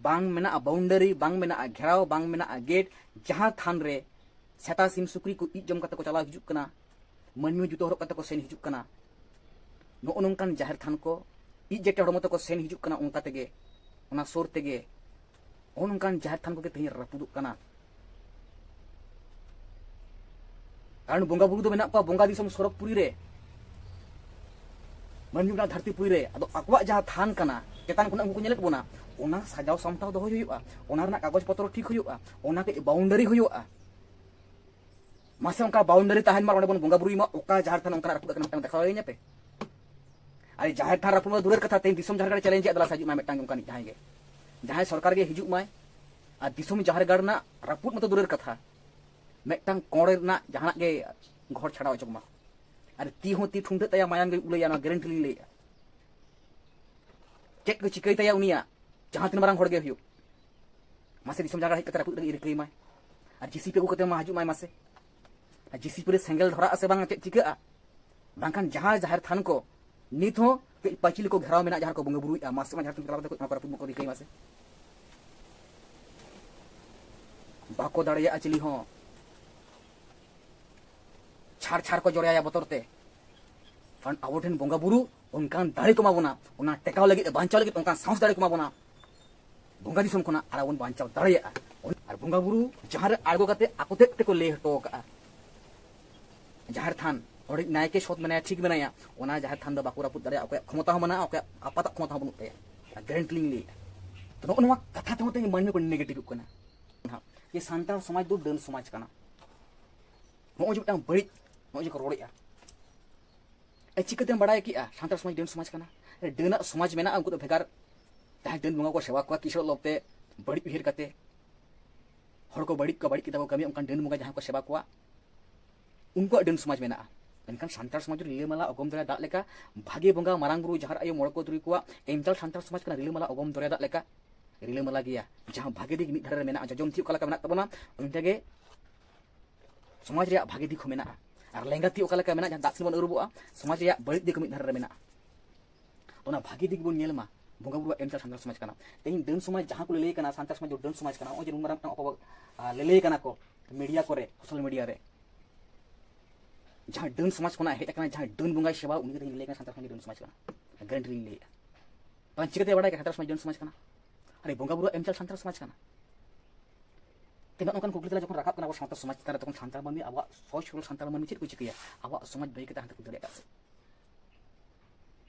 ᱵᱟᱝ ᱢᱮᱱᱟᱜᱼᱟ ᱵᱟᱣᱩᱱᱰᱟᱨᱤ, ᱵᱟᱝ ᱢᱮᱱᱟᱜᱼᱟ ᱜᱷᱮᱨᱟᱣ, ᱵᱟᱝ ᱢᱮᱱᱟᱜᱼᱟ ᱜᱮᱴ᱾ ᱡᱟᱦᱟᱸ ᱛᱷᱟᱱ ᱨᱮ ᱥᱮᱛᱟ, ᱥᱤᱢ, ᱥᱩᱠᱨᱤ ᱠᱚ ᱤᱡ ᱡᱚᱢ ᱠᱟᱛᱮ ᱠᱚ ᱪᱟᱞᱟᱣ ᱦᱤᱡᱩᱜ ᱠᱟᱱᱟ, ᱢᱟᱹᱱᱢᱤ ᱦᱚᱸ ᱡᱩᱛᱟᱹ ᱦᱚᱨᱚᱜ ᱠᱟᱛᱮ ᱠᱚ ᱥᱮᱱ ᱦᱤᱡᱩᱜ ᱠᱟᱱᱟ, ᱱᱚᱜᱼᱚ ᱱᱚᱝᱠᱟᱱ ᱡᱟᱦᱮᱨ ᱛᱷᱟᱱ ᱠᱚ, ᱤᱡ ᱡᱮᱴᱮ ᱦᱚᱲᱢᱚ ᱛᱮᱠᱚ ᱥᱮᱱ ᱦᱤᱡᱩᱜ ᱠᱟᱱᱟ, ᱚᱱᱠᱟ ᱛᱮᱜᱮ, ᱚᱱᱟ ᱥᱩᱨ ᱛᱮᱜᱮ ᱱᱚᱜᱼᱚ ᱱᱚᱝᱠᱟᱱ ᱡᱟᱦᱮᱨ ᱛᱷᱟᱱ ᱠᱚᱜᱮ ᱛᱮᱦᱮᱧ ᱨᱟᱹᱯᱩᱫᱚᱜ ᱠᱟᱱᱟ᱾ ᱠᱟᱨᱚᱱ ᱵᱚᱸᱜᱟ ᱵᱩᱨᱩ ᱫᱚ ᱢᱮᱱᱟᱜ ᱠᱚᱣᱟ ᱵᱚᱸᱜᱟ ᱫᱤᱥᱚᱢ ᱥᱚᱨᱚᱜᱽᱯᱩᱨᱤ ᱨᱮ, ᱢᱟᱹᱱᱢᱤ ᱢᱮᱱᱟᱜ ᱫᱷᱟᱹᱨᱛᱤᱯᱩᱨᱤ ᱨᱮ᱾ ᱟᱫᱚ ᱟᱠᱚᱣᱟᱜ ᱡᱟᱦᱟᱸ ᱛᱷᱟᱱ ᱠᱟᱱᱟ, ᱪᱮᱛᱟᱱ ᱠᱷᱚᱱᱟᱜ ᱩᱱᱠᱩ ᱠᱚ ᱧᱮᱞᱮᱫ ᱵᱚᱱᱟ, ᱚᱱᱟ ᱥᱟᱡᱟᱣ ᱥᱟᱢᱴᱟᱣ ᱫᱚᱦᱚᱭ ᱦᱩᱭᱩᱜᱼᱟ, ᱚᱱᱟ ᱨᱮᱱᱟᱜ ᱠᱟᱜᱚᱡᱽ ᱯᱚᱛᱨᱚ ᱴᱷᱤᱠ ᱦᱩᱭᱩᱜᱼᱟ, ᱚᱱᱟ ᱠᱟᱹᱡ ᱵᱟᱣᱩᱱᱰᱟᱨᱤ ᱦᱩᱭᱩᱜᱼᱟ᱾ ᱢᱟᱥᱮ ᱚᱱᱠᱟ ᱵᱟᱣᱩᱱᱰᱟᱨᱤ ᱛᱟᱦᱮᱱ ᱢᱟ, ᱚᱸᱰᱮ ᱵᱚᱱ ᱵᱚᱸᱜᱟ ᱵᱩᱨᱩᱭ ᱢᱟ᱾ ᱚᱠᱟ ᱡᱟᱦᱮᱨ ᱛᱷᱟᱱ ᱚᱱᱠᱟᱱᱟᱜ ᱨᱟᱹᱯᱩᱫ ᱟᱠᱟᱱᱟ, ᱢᱤᱫᱴᱟᱝ ᱫᱮᱠᱷᱟᱣ ᱟᱹᱧᱟ ᱯᱮ᱾ ᱟᱨ ᱡᱟᱦᱮᱨ ᱛᱷᱟᱱ ᱨᱟᱹᱯᱩᱫ ᱢᱟ ᱫᱩᱨᱮᱨ ᱠᱟᱛᱷᱟ, ᱛᱮᱦᱮᱧ ᱫᱤᱥᱚᱢ ᱡᱟᱦᱮᱨ ᱜᱟᱲ ᱪᱮᱞᱮᱧᱡᱽ ᱮᱫ ᱫᱮᱞᱟ ᱥᱮ ᱦᱤᱡᱩᱜ ᱢᱟᱭ ᱢᱤᱫᱴᱟᱝ ᱚᱱᱠᱟᱱᱤᱡ ᱡᱟᱦᱟᱸᱭ ᱜᱮ, ᱡᱟᱦᱟᱸᱭ ᱥᱚᱨᱠᱟᱨ ᱜᱮ ᱦᱤᱡᱩᱜ ᱢᱟᱭ᱾ ᱟᱨ ᱫᱤᱥᱚᱢ ᱡᱟᱦᱮᱨ ᱜᱟᱲ ᱨᱮᱱᱟᱜ ᱨᱟᱹᱯᱩᱫ ᱢᱟᱛᱚ ᱫᱩᱨᱮᱨ ᱠᱟᱛᱷᱟ, ᱢᱤᱫᱴᱟᱝ ᱠᱚᱬ ᱨᱮᱱᱟᱜ ᱡᱟᱦᱟᱱᱟᱜ ᱜᱮ ᱜᱷᱚᱨ ᱪᱷᱟᱲᱟᱣ ᱚᱪᱚᱜ ᱢᱟ᱾ ᱟᱨ ᱛᱤ ᱦᱚᱸ ᱛᱤ ᱴᱷᱩᱱᱴᱟᱹᱜ ᱛᱟᱭᱟ, ᱢᱟᱭᱟᱝ ᱜᱮᱭ ᱩᱞᱟᱹᱭᱟ, ᱱᱚᱣᱟ ᱜᱮᱨᱮᱱᱴᱤ ᱞᱤᱧ ᱞᱟᱹᱭᱮᱫᱼᱟ᱾ ᱪᱮᱫ ᱠᱚ ᱪᱤᱠᱟᱹᱭ ᱛᱟᱭᱟ ᱩᱱᱤᱭᱟᱜ, ᱡᱟᱦᱟᱸ ᱛᱤᱱᱟᱹᱜ ᱢᱟᱨᱟᱝ ᱦᱚᱲ ᱜᱮ ᱦᱩᱭᱩᱜ? ᱢᱟᱥᱮ ᱫᱤᱥᱚᱢ ᱡᱟᱭᱜᱟ ᱦᱮᱡ ᱠᱟᱛᱮ ᱨᱟᱹᱯᱩᱫ ᱨᱮ ᱨᱤᱠᱟᱹᱭ ᱢᱟᱭ᱾ ᱟᱨ ᱡᱤᱥᱤᱯᱤ ᱟᱹᱜᱩ ᱠᱟᱛᱮ ᱢᱟ ᱦᱤᱡᱩᱜ ᱢᱟᱭ ᱢᱟᱥᱮ᱾ ᱟᱨ ᱡᱤᱥᱤᱯᱤ ᱨᱮ ᱥᱮᱸᱜᱮᱞ ᱫᱷᱚᱨᱟᱜ ᱟᱥᱮ ᱵᱟᱝ, ᱪᱮᱫ ᱪᱤᱠᱟᱹᱜᱼᱟ? ᱵᱟᱝᱠᱷᱟᱱ ᱡᱟᱦᱟᱸ ᱡᱟᱦᱮᱨ ᱛᱷᱟᱱ ᱠᱚ ᱱᱤᱛ ᱦᱚᱸ ᱠᱟᱹᱡ ᱯᱟᱹᱪᱤᱞ ᱠᱚ ᱜᱷᱮᱨᱟᱣ ᱢᱮᱱᱟᱜᱼᱟ, ᱡᱟᱦᱟᱸ ᱨᱮᱠᱚ ᱵᱚᱸᱜᱟ ᱵᱩᱨᱩᱭᱮᱫᱼᱟ, ᱢᱟᱥᱮ ᱢᱟ ᱡᱟᱦᱮᱨ ᱛᱷᱟᱱ ᱠᱚ ᱪᱟᱞᱟᱣ ᱠᱟᱛᱮ ᱠᱚ ᱚᱱᱟ ᱠᱚ ᱨᱟᱹᱯᱩᱫ ᱢᱟᱠᱚ ᱨᱤᱠᱟᱹᱭ ᱢᱟᱥᱮ᱾ ᱵᱟᱠᱚ ᱫᱟᱲᱮᱭᱟᱜᱼᱟ ᱪᱤᱞᱤ ᱦᱚᱸ᱾ ᱪᱷᱟᱨ ᱪᱷᱟᱨ ᱠᱚ ᱡᱚᱨᱮᱭᱟ ᱵᱚᱛᱚᱨ ᱛᱮ᱾ ᱠᱟᱨᱚᱱ ᱟᱵᱚ ᱴᱷᱮᱱ ᱵᱚᱸᱜᱟ ᱵᱩᱨᱩ ᱚᱱᱠᱟᱱ ᱫᱟᱲᱮ ᱠᱚ ᱮᱢᱟ ᱵᱚᱱᱟ, ᱚᱱᱟ ᱴᱮᱠᱟᱣ ᱞᱟᱹᱜᱤᱫ, ᱵᱟᱧᱪᱟᱣ ᱞᱟᱹᱜᱤᱫ ᱚᱱᱠᱟᱱ ᱥᱟᱦᱚᱥ ᱫᱟᱲᱮ ᱠᱚ ᱮᱢᱟ ᱵᱚᱱᱟ, ᱵᱚᱸᱜᱟ ᱫᱤᱥᱚᱢ ᱠᱷᱚᱱᱟᱜ ᱟᱨ ᱟᱵᱚ ᱵᱚᱱ ᱵᱟᱧᱪᱟᱣ ᱫᱟᱲᱮᱭᱟᱜᱼᱟ᱾ ᱟᱨ ᱵᱚᱸᱜᱟ ᱵᱩᱨᱩ ᱡᱟᱦᱟᱸ ᱨᱮ ᱟᱬᱜᱚ ᱠᱟᱛᱮ ᱟᱠᱚ ᱛᱮᱫ ᱛᱮᱠᱚ ᱞᱟᱹᱭ ᱦᱚᱴᱚ ᱟᱠᱟᱫᱼᱟ, ᱡᱟᱦᱮᱨ ᱛᱷᱟᱱ, ᱚᱸᱰᱮ ᱱᱟᱭᱠᱮ ᱥᱚᱛ ᱢᱮᱱᱟᱭᱟ, ᱴᱷᱤᱠ ᱢᱮᱱᱟᱭᱟ, ᱚᱱᱟ ᱡᱟᱦᱮᱨ ᱛᱷᱟᱱ ᱫᱚ ᱵᱟᱠᱚ ᱨᱟᱹᱯᱩᱫ ᱫᱟᱲᱮᱭᱟᱜᱼᱟ᱾ ᱚᱠᱚᱭᱟᱜ ᱠᱷᱚᱢᱚᱛᱟ ᱦᱚᱸ ᱢᱮᱱᱟᱜᱼᱟ, ᱚᱠᱚᱭᱟᱜ ᱟᱯᱟᱛᱟᱜ ᱠᱷᱚᱢᱚᱛᱟ ᱦᱚᱸ ᱵᱟᱹᱱᱩᱜ ᱛᱟᱭᱟ᱾ ᱜᱮᱨᱮᱱᱴᱤ ᱞᱤᱧ ᱞᱟᱹᱭᱮᱫᱼᱟ᱾ ᱛᱚ, ᱱᱚᱜᱼᱚ ᱱᱚᱣᱟ ᱠᱟᱛᱷᱟ ᱛᱮᱦᱚᱸ ᱛᱮᱦᱮᱧ ᱢᱟᱹᱱᱢᱤ ᱠᱚ ᱱᱮᱜᱮᱴᱤᱵᱷᱚᱜ ᱠᱟᱱᱟ᱾ ᱡᱮ ᱥᱟᱱᱛᱟᱲ ᱥᱚᱢᱟᱡᱽ ᱫᱚ ᱰᱟᱹᱱ ᱥᱚᱢᱟᱡᱽ ᱠᱟᱱᱟ᱾ ᱱᱚᱜᱼᱚᱭ ᱡᱮ ᱢᱤᱫᱴᱟᱝ ᱵᱟᱹᱲᱤᱡ, ᱱᱚᱜᱼᱚᱭ ᱡᱮ ᱠᱚ ᱨᱚᱲᱮᱫᱼᱟ, ᱮ, ᱪᱤᱠᱟᱹᱛᱮᱢ ᱵᱟᱲᱟᱭ ᱠᱮᱜᱼᱟ ᱥᱟᱱᱛᱟᱲ ᱥᱚᱢᱟᱡᱽ ᱰᱟᱹᱱ ᱥᱚᱢᱟᱡᱽ ᱠᱟᱱᱟ? ᱰᱟᱹᱱᱟᱜ ᱥᱚᱢᱟᱡᱽ ᱢᱮᱱᱟᱜᱼᱟ, ᱩᱱᱠᱩ ᱫᱚ ᱵᱷᱮᱜᱟᱨ, ᱡᱟᱦᱟᱸᱭ ᱰᱟᱹᱱ ᱵᱚᱸᱜᱟ ᱠᱚ ᱥᱮᱵᱟ ᱠᱚᱣᱟ ᱠᱤᱥᱟᱹᱬ ᱞᱚᱵᱽ ᱛᱮ, ᱵᱟᱹᱲᱤᱡ ᱩᱭᱦᱟᱹᱨ ᱠᱟᱛᱮ, ᱦᱚᱲ ᱠᱚ ᱵᱟᱹᱲᱤᱡ ᱠᱚ ᱵᱟᱹᱲᱤᱡ ᱠᱮᱫᱟ ᱠᱚ ᱠᱟᱹᱢᱤ, ᱚᱱᱠᱟᱱ ᱰᱟᱹᱱ ᱵᱚᱸᱜᱟ ᱡᱟᱦᱟᱸᱭ ᱠᱚ ᱥᱮᱵᱟ ᱠᱚᱣᱟ, ᱩᱱᱠᱩᱣᱟᱜ ᱰᱟᱹᱱ ᱥᱚᱢᱟᱡᱽ ᱢᱮᱱᱟᱜᱼᱟ᱾ ᱢᱮᱱᱠᱷᱟᱱ ᱥᱟᱱᱛᱟᱲ ᱥᱚᱢᱟᱡᱽ ᱨᱮ ᱨᱤᱞᱟᱹᱢᱟᱞᱟ ᱚᱜᱚᱢ ᱫᱚᱨᱭᱟ ᱫᱟᱜ ᱞᱮᱠᱟ ᱵᱷᱟᱜᱮ ᱵᱚᱸᱜᱟ, ᱢᱟᱨᱟᱝ ᱵᱩᱨᱩ, ᱡᱟᱦᱮᱨ ᱟᱭᱳ, ᱢᱚᱬᱮ ᱠᱚ ᱛᱩᱨᱩᱭ ᱠᱚᱣᱟᱜ ᱮᱢᱪᱟᱞ ᱥᱟᱱᱛᱟᱲ ᱥᱚᱢᱟᱡᱽ ᱠᱟᱱᱟ ᱨᱤᱞᱟᱹᱢᱟᱞᱟ ᱚᱜᱚᱢ ᱫᱚᱨᱭᱟ ᱫᱟᱜ ᱞᱮᱠᱟ᱾ ᱨᱤᱞᱟᱹᱢᱟᱞᱟ ᱜᱮᱭᱟ᱾ ᱡᱟᱦᱟᱸ ᱵᱷᱟᱜᱮ ᱫᱤᱠ ᱢᱤᱫ ᱫᱷᱟᱨᱮ ᱨᱮ ᱢᱮᱱᱟᱜᱼᱟ, ᱡᱚᱡᱚᱢ ᱛᱤ ᱚᱠᱟ ᱞᱮᱠᱟ ᱢᱮᱱᱟᱜ ᱛᱟᱵᱚᱱᱟ, ᱚᱱᱠᱟᱜᱮ ᱥᱚᱢᱟᱡᱽ ᱨᱮᱭᱟᱜ ᱵᱷᱟᱜᱮ ᱫᱤᱠ ᱦᱚᱸ ᱢᱮᱱᱟᱜᱼᱟ᱾ ᱟᱨ ᱞᱮᱸᱜᱟ ᱛᱤ ᱚᱠᱟ ᱞᱮᱠᱟ ᱢᱮᱱᱟᱜᱼᱟ, ᱡᱟᱦᱟᱸ ᱫᱟᱜ ᱥᱮᱱ ᱵᱚᱱ ᱟᱹᱨᱩᱵᱚᱜᱼᱟ, ᱥᱚᱢᱟᱡᱽ ᱨᱮᱭᱟᱜ ᱵᱟᱹᱲᱤᱡ ᱫᱤᱠ ᱦᱚᱸ ᱢᱤᱫ ᱫᱷᱟᱨᱮ ᱨᱮ ᱢᱮᱱᱟᱜᱼᱟ᱾ ᱚᱱᱟ ᱵᱷᱟᱜᱮ ᱫᱤᱠ ᱵᱚᱱ ᱧᱮᱞ ᱢᱟ, ᱵᱚᱸᱜᱟ ᱵᱩᱨᱩᱣᱟᱜ ᱮᱢ ᱪᱟᱞ ᱥᱟᱱᱛᱟᱲ ᱥᱚᱢᱟᱡᱽ ᱠᱟᱱᱟ᱾ ᱛᱮᱦᱮᱧ ᱰᱟᱹᱱ ᱥᱚᱢᱟᱡᱽ ᱡᱟᱦᱟᱸ ᱠᱚ ᱞᱟᱹᱞᱟᱹᱭ ᱠᱟᱱᱟ, ᱥᱟᱱᱛᱟᱲ ᱥᱚᱢᱟᱡᱽ ᱫᱚ ᱰᱟᱹᱱ ᱥᱚᱢᱟᱡᱽ ᱠᱟᱱᱟ, ᱱᱚᱜᱼᱚᱭ ᱡᱮ ᱱᱩᱱ ᱢᱟᱨᱟᱝ ᱢᱤᱫᱴᱟᱝ ᱚᱯᱚᱵᱟᱫ, ᱟ, ᱞᱟᱹᱞᱟᱹᱭ ᱠᱟᱱᱟ ᱠᱚ ᱢᱤᱰᱤᱭᱟ ᱠᱚᱨᱮ, ᱥᱳᱥᱟᱞ ᱢᱤᱰᱤᱭᱟ ᱨᱮ᱾ ᱡᱟᱦᱟᱸ ᱰᱟᱹᱱ ᱥᱚᱢᱟᱡᱽ ᱠᱷᱚᱱᱟᱜ ᱦᱮᱡ ᱟᱠᱟᱱᱟ, ᱡᱟᱦᱟᱸᱭ ᱰᱟᱹᱱ ᱵᱚᱸᱜᱟᱭ ᱥᱮᱵᱟ, ᱩᱱᱤ ᱜᱮ ᱛᱮᱦᱮᱧ ᱞᱟᱹᱭ ᱠᱟᱱᱟ ᱥᱟᱱᱛᱟᱲ ᱥᱚᱢᱟᱡᱽ ᱰᱟᱹᱱ ᱥᱚᱢᱟᱡᱽ ᱠᱟᱱᱟ᱾ ᱜᱮᱨᱮᱱᱴᱤ ᱞᱤᱧ ᱞᱟᱹᱭᱮᱫᱼᱟ᱾ ᱛᱟᱦᱚᱞᱮ ᱪᱤᱠᱟᱹᱛᱮ ᱵᱟᱲᱟᱭ ᱠᱟᱱᱟ ᱥᱟᱱᱛᱟᱲ ᱥᱚᱢᱟᱡᱽ ᱰᱟᱹᱱ ᱥᱚᱢᱟᱡᱽ ᱠᱟᱱᱟ? ᱟᱨᱮ, ᱵᱚᱸᱜᱟ ᱵᱩᱨᱩᱣᱟᱜ ᱮᱢ ᱪᱟᱞ ᱥᱟᱱᱛᱟᱲ ᱥᱚᱢᱟᱡᱽ ᱠᱟᱱᱟ᱾ ᱛᱤᱱᱟᱹᱜ ᱱᱚᱝᱠᱟᱱ ᱠᱩᱠᱞᱤ ᱛᱟᱞᱟ ᱡᱚᱠᱷᱚᱱ ᱨᱟᱠᱟᱵ ᱠᱟᱱᱟ ᱟᱵᱚ ᱥᱟᱶᱛᱟ ᱥᱚᱢᱟᱡᱽ ᱪᱮᱛᱟᱱ ᱨᱮ, ᱛᱚᱠᱷᱚᱱ ᱥᱟᱱᱛᱟᱲ ᱢᱟᱹᱱᱢᱤ, ᱟᱵᱚᱣᱟᱜ ᱥᱚᱦᱚᱡ ᱥᱚᱨᱚᱞ ᱥᱟᱱᱛᱟᱲ ᱢᱟᱹᱱᱢᱤ ᱪᱮᱫ ᱠᱚ ᱪᱤᱠᱟᱹᱭᱟ? ᱟᱵᱚᱣᱟᱜ ᱥᱚᱢᱟᱡᱽ ᱵᱟᱹᱜᱤ ᱠᱟᱛᱮ ᱦᱟᱱᱛᱮ ᱠᱚ ᱫᱟᱹᱲ ᱮᱴᱟᱜ ᱥᱮᱫ᱾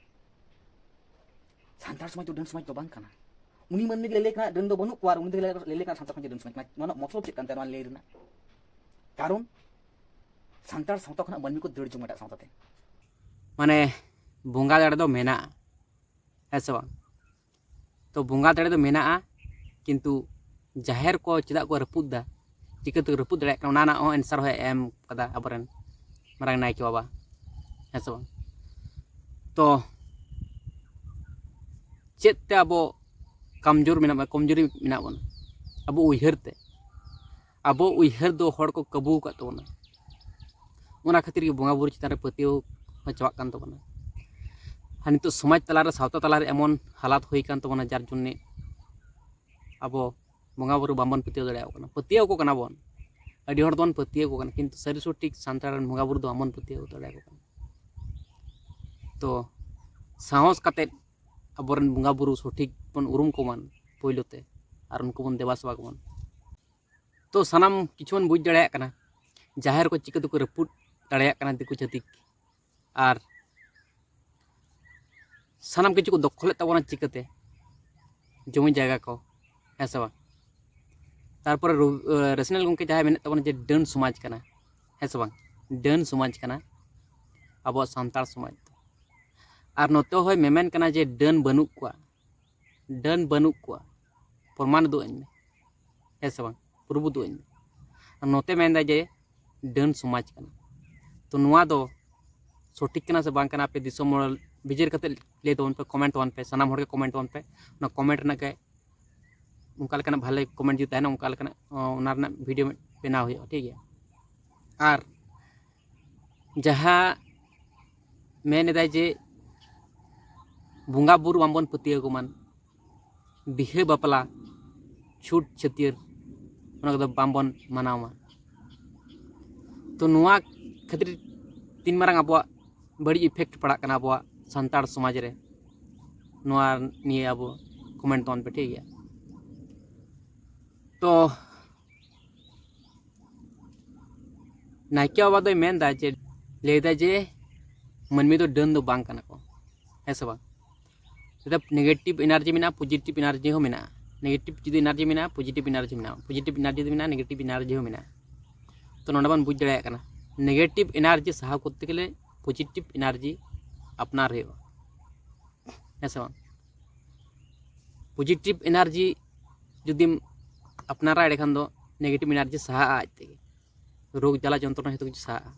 ᱥᱟᱱᱛᱟᱲ ᱥᱚᱢᱟᱡᱽ ᱫᱚ ᱰᱟᱹᱱ ᱥᱚᱢᱟᱡᱽ ᱫᱚ ᱵᱟᱝ ᱠᱟᱱᱟ᱾ ᱩᱱᱤ ᱢᱟᱹᱱᱢᱤ ᱜᱮ ᱞᱟᱹᱭ ᱠᱟᱱᱟ ᱰᱟᱹᱱ ᱫᱚ ᱵᱟᱹᱱᱩᱜ ᱠᱚᱣᱟ, ᱟᱨ ᱩᱱᱤ ᱫᱚ ᱞᱟᱹᱭ ᱠᱟᱱᱟ ᱥᱟᱱᱛᱟᱲ ᱥᱚᱢᱟᱡᱽ ᱫᱚ ᱰᱟᱹᱱ ᱥᱚᱢᱟᱡᱽ ᱠᱟᱱᱟ᱾ ᱱᱚᱣᱟ ᱨᱮᱱᱟᱜ ᱢᱚᱛᱞᱚᱵ ᱪᱮᱫ ᱠᱟᱱ ᱛᱟᱭᱟ ᱱᱚᱣᱟ ᱞᱟᱹᱭ ᱨᱮᱱᱟᱜ? ᱠᱟᱨᱚᱱ ᱥᱟᱱᱛᱟᱲ ᱥᱟᱶᱛᱟ ᱠᱷᱚᱱᱟᱜ ᱢᱟᱹᱱᱢᱤ ᱠᱚ ᱫᱟᱹᱲ ᱡᱚᱝ ᱮᱴᱟᱜ ᱥᱟᱶᱛᱟ ᱛᱮ᱾ ᱢᱟᱱᱮ, ᱵᱚᱸᱜᱟ ᱫᱟᱲᱮ ᱫᱚ ᱢᱮᱱᱟᱜᱼᱟ, ᱦᱮᱸ ᱥᱮ ᱵᱟᱝ? ᱛᱚ, ᱵᱚᱸᱜᱟ ᱫᱟᱲᱮ ᱫᱚ ᱢᱮᱱᱟᱜᱼᱟ, ᱠᱤᱱᱛᱩ ᱡᱟᱦᱮᱨ ᱠᱚ ᱪᱮᱫᱟᱜ ᱠᱚ ᱨᱟᱹᱯᱩᱫ ᱫᱟ, ᱪᱤᱠᱟᱹᱛᱮ ᱨᱟᱹᱯᱩᱫ ᱫᱟᱲᱮᱭᱟᱜ ᱠᱟᱱᱟ, ᱚᱱᱟ ᱨᱮᱱᱟᱜ ᱦᱚᱸ ᱮᱱᱥᱟᱨ ᱦᱚᱸ ᱮᱢ ᱠᱟᱫᱟ ᱟᱵᱚᱨᱮᱱ ᱢᱟᱨᱟᱝ ᱱᱟᱭᱠᱮ ᱵᱟᱵᱟ, ᱦᱮᱸ ᱥᱮ ᱵᱟᱝ? ᱛᱚ, ᱪᱮᱫ ᱛᱮ ᱟᱵᱚ ᱠᱟᱢᱡᱳᱨ ᱢᱮᱱᱟᱜ ᱵᱚᱱᱟ, ᱠᱚᱢᱡᱳᱨᱤ ᱢᱮᱱᱟᱜ ᱵᱚᱱᱟ? ᱟᱵᱚ ᱩᱭᱦᱟᱹᱨ ᱛᱮ᱾ ᱟᱵᱚ ᱩᱭᱦᱟᱹᱨ ᱫᱚ ᱦᱚᱲ ᱠᱚ ᱠᱟᱹᱵᱩ ᱟᱠᱟᱫ ᱛᱟᱵᱚᱱᱟ᱾ ᱚᱱᱟ ᱠᱷᱟᱹᱛᱤᱨ ᱜᱮ ᱵᱚᱸᱜᱟ ᱵᱩᱨᱩ ᱪᱮᱛᱟᱱ ᱨᱮ ᱯᱟᱹᱛᱭᱟᱹᱣ ᱦᱚᱸ ᱪᱟᱵᱟᱜ ᱠᱟᱱ ᱛᱟᱵᱚᱱᱟ᱾ ᱟᱨ ᱱᱤᱛᱚᱜ ᱥᱚᱢᱟᱡᱽ ᱛᱟᱞᱟᱨᱮ, ᱥᱟᱶᱛᱟ ᱛᱟᱞᱟᱨᱮ ᱮᱢᱚᱱ ᱦᱟᱞᱟᱛ ᱦᱩᱭ ᱟᱠᱟᱱ ᱛᱟᱵᱚᱱᱟ, ᱡᱟᱨ ᱡᱚᱱᱱᱮ ᱟᱵᱚ ᱵᱚᱸᱜᱟ ᱵᱩᱨᱩ ᱵᱟᱝᱵᱚᱱ ᱯᱟᱹᱛᱭᱟᱹᱣ ᱫᱟᱲᱮᱭᱟᱠᱚ ᱠᱟᱱᱟ᱾ ᱯᱟᱹᱛᱭᱟᱹᱣ ᱟᱠᱚ ᱠᱟᱱᱟ ᱵᱚᱱ, ᱟᱹᱰᱤ ᱦᱚᱲ ᱫᱚᱵᱚᱱ ᱯᱟᱹᱛᱭᱟᱹᱣ ᱟᱠᱚ ᱠᱟᱱᱟ, ᱠᱤᱱᱛᱩ ᱥᱟᱹᱨᱤ ᱥᱚᱴᱷᱤᱠ ᱥᱟᱱᱛᱟᱲ ᱨᱮᱱ ᱵᱚᱸᱜᱟ ᱵᱩᱨᱩ ᱫᱚ ᱵᱟᱵᱚᱱ ᱯᱟᱹᱛᱭᱟᱹᱣ ᱫᱟᱲᱮᱭᱟᱠᱚ ᱠᱟᱱᱟ᱾ ᱛᱚ ᱥᱟᱦᱚᱥ ᱠᱟᱛᱮᱫ ᱟᱵᱚᱨᱮᱱ ᱵᱚᱸᱜᱟ ᱵᱩᱨᱩ ᱥᱚᱴᱷᱤᱠ ᱵᱚᱱ ᱩᱨᱩᱢ ᱠᱚᱢᱟ ᱯᱳᱭᱞᱳ ᱛᱮ, ᱟᱨ ᱩᱱᱠᱩ ᱵᱚᱱ ᱫᱮᱵᱟ ᱥᱮᱵᱟ ᱠᱚᱢᱟ᱾ ᱛᱚ ᱥᱟᱱᱟᱢ ᱠᱤᱪᱷᱩ ᱵᱚᱱ ᱵᱩᱡᱽ ᱫᱟᱲᱮᱭᱟᱜ ᱠᱟᱱᱟ, ᱡᱟᱦᱮᱨ ᱠᱚ ᱪᱤᱠᱟᱹ ᱛᱮᱠᱚ ᱨᱟᱹᱯᱩᱫ ᱫᱟᱲᱮᱭᱟᱜ ᱠᱟᱱᱟ ᱫᱤᱠᱩ ᱪᱷᱟᱹᱛᱤᱠ, ᱟᱨ ᱥᱟᱱᱟᱢ ᱠᱤᱪᱷᱩ ᱠᱚ ᱫᱚᱠᱷᱚᱞᱮᱫ ᱛᱟᱵᱚᱱᱟ ᱪᱤᱠᱟᱹᱛᱮ, ᱡᱚᱢᱤ ᱡᱟᱭᱜᱟ ᱠᱚ, ᱦᱮᱸ ᱥᱮ ᱵᱟᱝ? ᱛᱟᱨᱯᱚᱨᱮ ᱨᱚ-, ᱮ, ᱨᱮᱥᱱᱟᱞ ᱜᱚᱢᱠᱮ ᱡᱟᱦᱟᱸᱭ ᱢᱮᱱᱮᱫ ᱛᱟᱵᱚᱱᱟ ᱡᱮ ᱰᱟᱹᱱ ᱥᱚᱢᱟᱡᱽ ᱠᱟᱱᱟ, ᱦᱮᱸ ᱥᱮ ᱵᱟᱝ? ᱰᱟᱹᱱ ᱥᱚᱢᱟᱡᱽ ᱠᱟᱱᱟ ᱟᱵᱚᱣᱟᱜ ᱥᱟᱱᱛᱟᱲ ᱥᱚᱢᱟᱡᱽ ᱫᱚ᱾ ᱟᱨ ᱱᱚᱛᱮ ᱦᱚᱸᱭ ᱢᱮᱢᱮᱱ ᱠᱟᱱᱟ ᱡᱮ ᱰᱟᱹᱱ ᱵᱟᱹᱱᱩᱜ ᱠᱚᱣᱟ, ᱰᱟᱹᱱ ᱵᱟᱹᱱᱩᱜ ᱠᱚᱣᱟ, ᱯᱨᱚᱢᱟᱱ ᱩᱫᱩᱜ ᱟᱹᱧ ᱢᱮ, ᱦᱮᱸ ᱥᱮ ᱵᱟᱝ? ᱯᱨᱩᱯᱷ ᱩᱫᱩᱜ ᱟᱹᱧ ᱢᱮ᱾ ᱟᱨ ᱱᱚᱛᱮ ᱢᱮᱱᱫᱟ ᱡᱮ ᱰᱟᱹᱱ ᱥᱚᱢᱟᱡᱽ ᱠᱟᱱᱟ᱾ ᱛᱚ ᱱᱚᱣᱟ ᱫᱚ ᱥᱚᱴᱷᱤᱠ ᱠᱟᱱᱟ ᱥᱮ ᱵᱟᱝ ᱠᱟᱱᱟ, ᱟᱯᱮ ᱫᱤᱥᱚᱢ ᱦᱚᱲ ᱵᱤᱪᱟᱹᱨ ᱠᱟᱛᱮ ᱞᱟᱹᱭ ᱛᱟᱵᱚᱱ ᱯᱮ, ᱠᱚᱢᱮᱱᱴ ᱛᱟᱵᱚᱱ ᱯᱮ, ᱥᱟᱱᱟᱢ ᱦᱚᱲ ᱜᱮ ᱠᱚᱢᱮᱱᱴ ᱛᱟᱵᱚᱱ ᱯᱮ᱾ ᱚᱱᱟ ᱠᱚᱢᱮᱱᱴ ᱨᱮᱱᱟᱜ ᱜᱮ ᱚᱱᱠᱟ ᱞᱮᱠᱟᱱᱟᱜ ᱵᱷᱟᱞᱮ ᱠᱚᱢᱮᱱᱴ ᱡᱩᱫᱤ ᱛᱟᱦᱮᱱᱟ, ᱚᱱᱠᱟ ᱞᱮᱠᱟᱱᱟᱜ, ᱚ, ᱚᱱᱟ ᱨᱮᱱᱟᱜ ᱵᱷᱤᱰᱤᱭᱳ ᱢᱤᱫ ᱵᱮᱱᱟᱣ ᱦᱩᱭᱩᱜᱼᱟ, ᱴᱷᱤᱠ ᱜᱮᱭᱟ? ᱟᱨ ᱡᱟᱦᱟᱸ ᱢᱮᱱ ᱮᱫᱟᱭ ᱡᱮ ᱵᱚᱸᱜᱟ ᱵᱩᱨᱩ ᱵᱟᱝᱵᱚᱱ ᱯᱟᱹᱛᱭᱟᱹᱣ ᱠᱚᱢᱟ, ᱵᱤᱦᱟᱹ ᱵᱟᱯᱞᱟ, ᱪᱷᱩᱛ ᱪᱷᱟᱹᱴᱭᱟᱹᱨ, ᱚᱱᱟ ᱠᱚᱫᱚ ᱵᱟᱝᱵᱚᱱ ᱢᱟᱱᱟᱣ ᱢᱟ᱾ ᱛᱚ ᱱᱚᱣᱟ ᱠᱷᱟᱹᱛᱤᱨ ᱛᱤᱱ ᱢᱟᱨᱟᱝ ᱟᱵᱚᱣᱟᱜ ᱵᱟᱹᱲᱤᱡ ᱤᱯᱷᱮᱠᱴ ᱯᱟᱲᱟᱜ ᱠᱟᱱᱟ ᱟᱵᱚᱣᱟᱜ ᱥᱟᱱᱛᱟᱲ ᱥᱚᱢᱟᱡᱽ ᱨᱮ, ᱱᱚᱣᱟ ᱱᱤᱭᱮ ᱟᱵᱚ ᱠᱚᱢᱮᱱᱴ ᱛᱟᱵᱚᱱ ᱯᱮ, ᱴᱷᱤᱠ ᱜᱮᱭᱟ? ᱛᱚ ᱱᱟᱭᱠᱮ ᱵᱟᱵᱟ ᱫᱚᱭ ᱢᱮᱱᱫᱟ ᱡᱮ, ᱞᱟᱹᱭᱫᱟ ᱡᱮ ᱢᱟᱹᱱᱢᱤ ᱫᱚ ᱰᱟᱹᱱ ᱫᱚ ᱵᱟᱝ ᱠᱟᱱᱟ ᱠᱚ, ᱦᱮᱸ ᱥᱮ ᱵᱟᱝ? ᱱᱮᱜᱮᱴᱤᱵᱷ ᱮᱱᱟᱨᱡᱤ ᱢᱮᱱᱟᱜᱼᱟ, ᱯᱚᱡᱤᱴᱤᱵᱷ ᱮᱱᱟᱨᱡᱤ ᱦᱚᱸ ᱢᱮᱱᱟᱜᱼᱟ᱾ ᱱᱮᱜᱮᱴᱤᱵᱷ ᱡᱩᱫᱤ ᱮᱱᱟᱨᱡᱤ ᱢᱮᱱᱟᱜᱼᱟ, ᱯᱚᱡᱤᱴᱤᱵᱷ ᱮᱱᱟᱨᱡᱤ ᱢᱮᱱᱟᱜᱼᱟ, ᱯᱚᱡᱤᱴᱤᱵᱷ ᱮᱱᱟᱨᱡᱤ ᱡᱩᱫᱤ ᱢᱮᱱᱟᱜᱼᱟ, ᱱᱮᱜᱮᱴᱤᱵᱷ ᱮᱱᱟᱨᱡᱤ ᱦᱚᱸ ᱢᱮᱱᱟᱜᱼᱟ᱾ ᱛᱚ ᱱᱚᱰᱮ ᱵᱚᱱ ᱵᱩᱡᱽ ᱫᱟᱲᱮᱭᱟᱜ ᱠᱟᱱᱟ, ᱱᱮᱜᱮᱴᱤᱵᱷ ᱮᱱᱟᱨᱡᱤ ᱥᱟᱦᱟ ᱠᱚᱨᱛᱮ ᱜᱮᱞᱮ ᱯᱚᱡᱤᱴᱤᱵᱷ ᱮᱱᱟᱨᱡᱤ ᱟᱯᱱᱟᱨ ᱦᱩᱭᱩᱜᱼᱟ, ᱦᱮᱸ ᱥᱮ ᱵᱟᱝ? ᱯᱚᱡᱤᱴᱤᱵᱷ ᱮᱱᱟᱨᱡᱤ ᱡᱩᱫᱤᱢ ᱟᱯᱱᱟᱨᱟ, ᱮᱸᱰᱮᱠᱷᱟᱱ ᱫᱚ ᱱᱮᱜᱮᱴᱤᱵᱷ ᱮᱱᱟᱨᱡᱤ ᱥᱟᱦᱟᱜᱼᱟ ᱟᱡ ᱛᱮᱜᱮ, ᱨᱳᱜᱽ ᱡᱟᱞᱟ ᱡᱚᱱᱛᱨᱚᱱᱟ ᱡᱚᱛᱚ ᱠᱤᱪᱷᱩ ᱥᱟᱦᱟᱜᱼᱟ,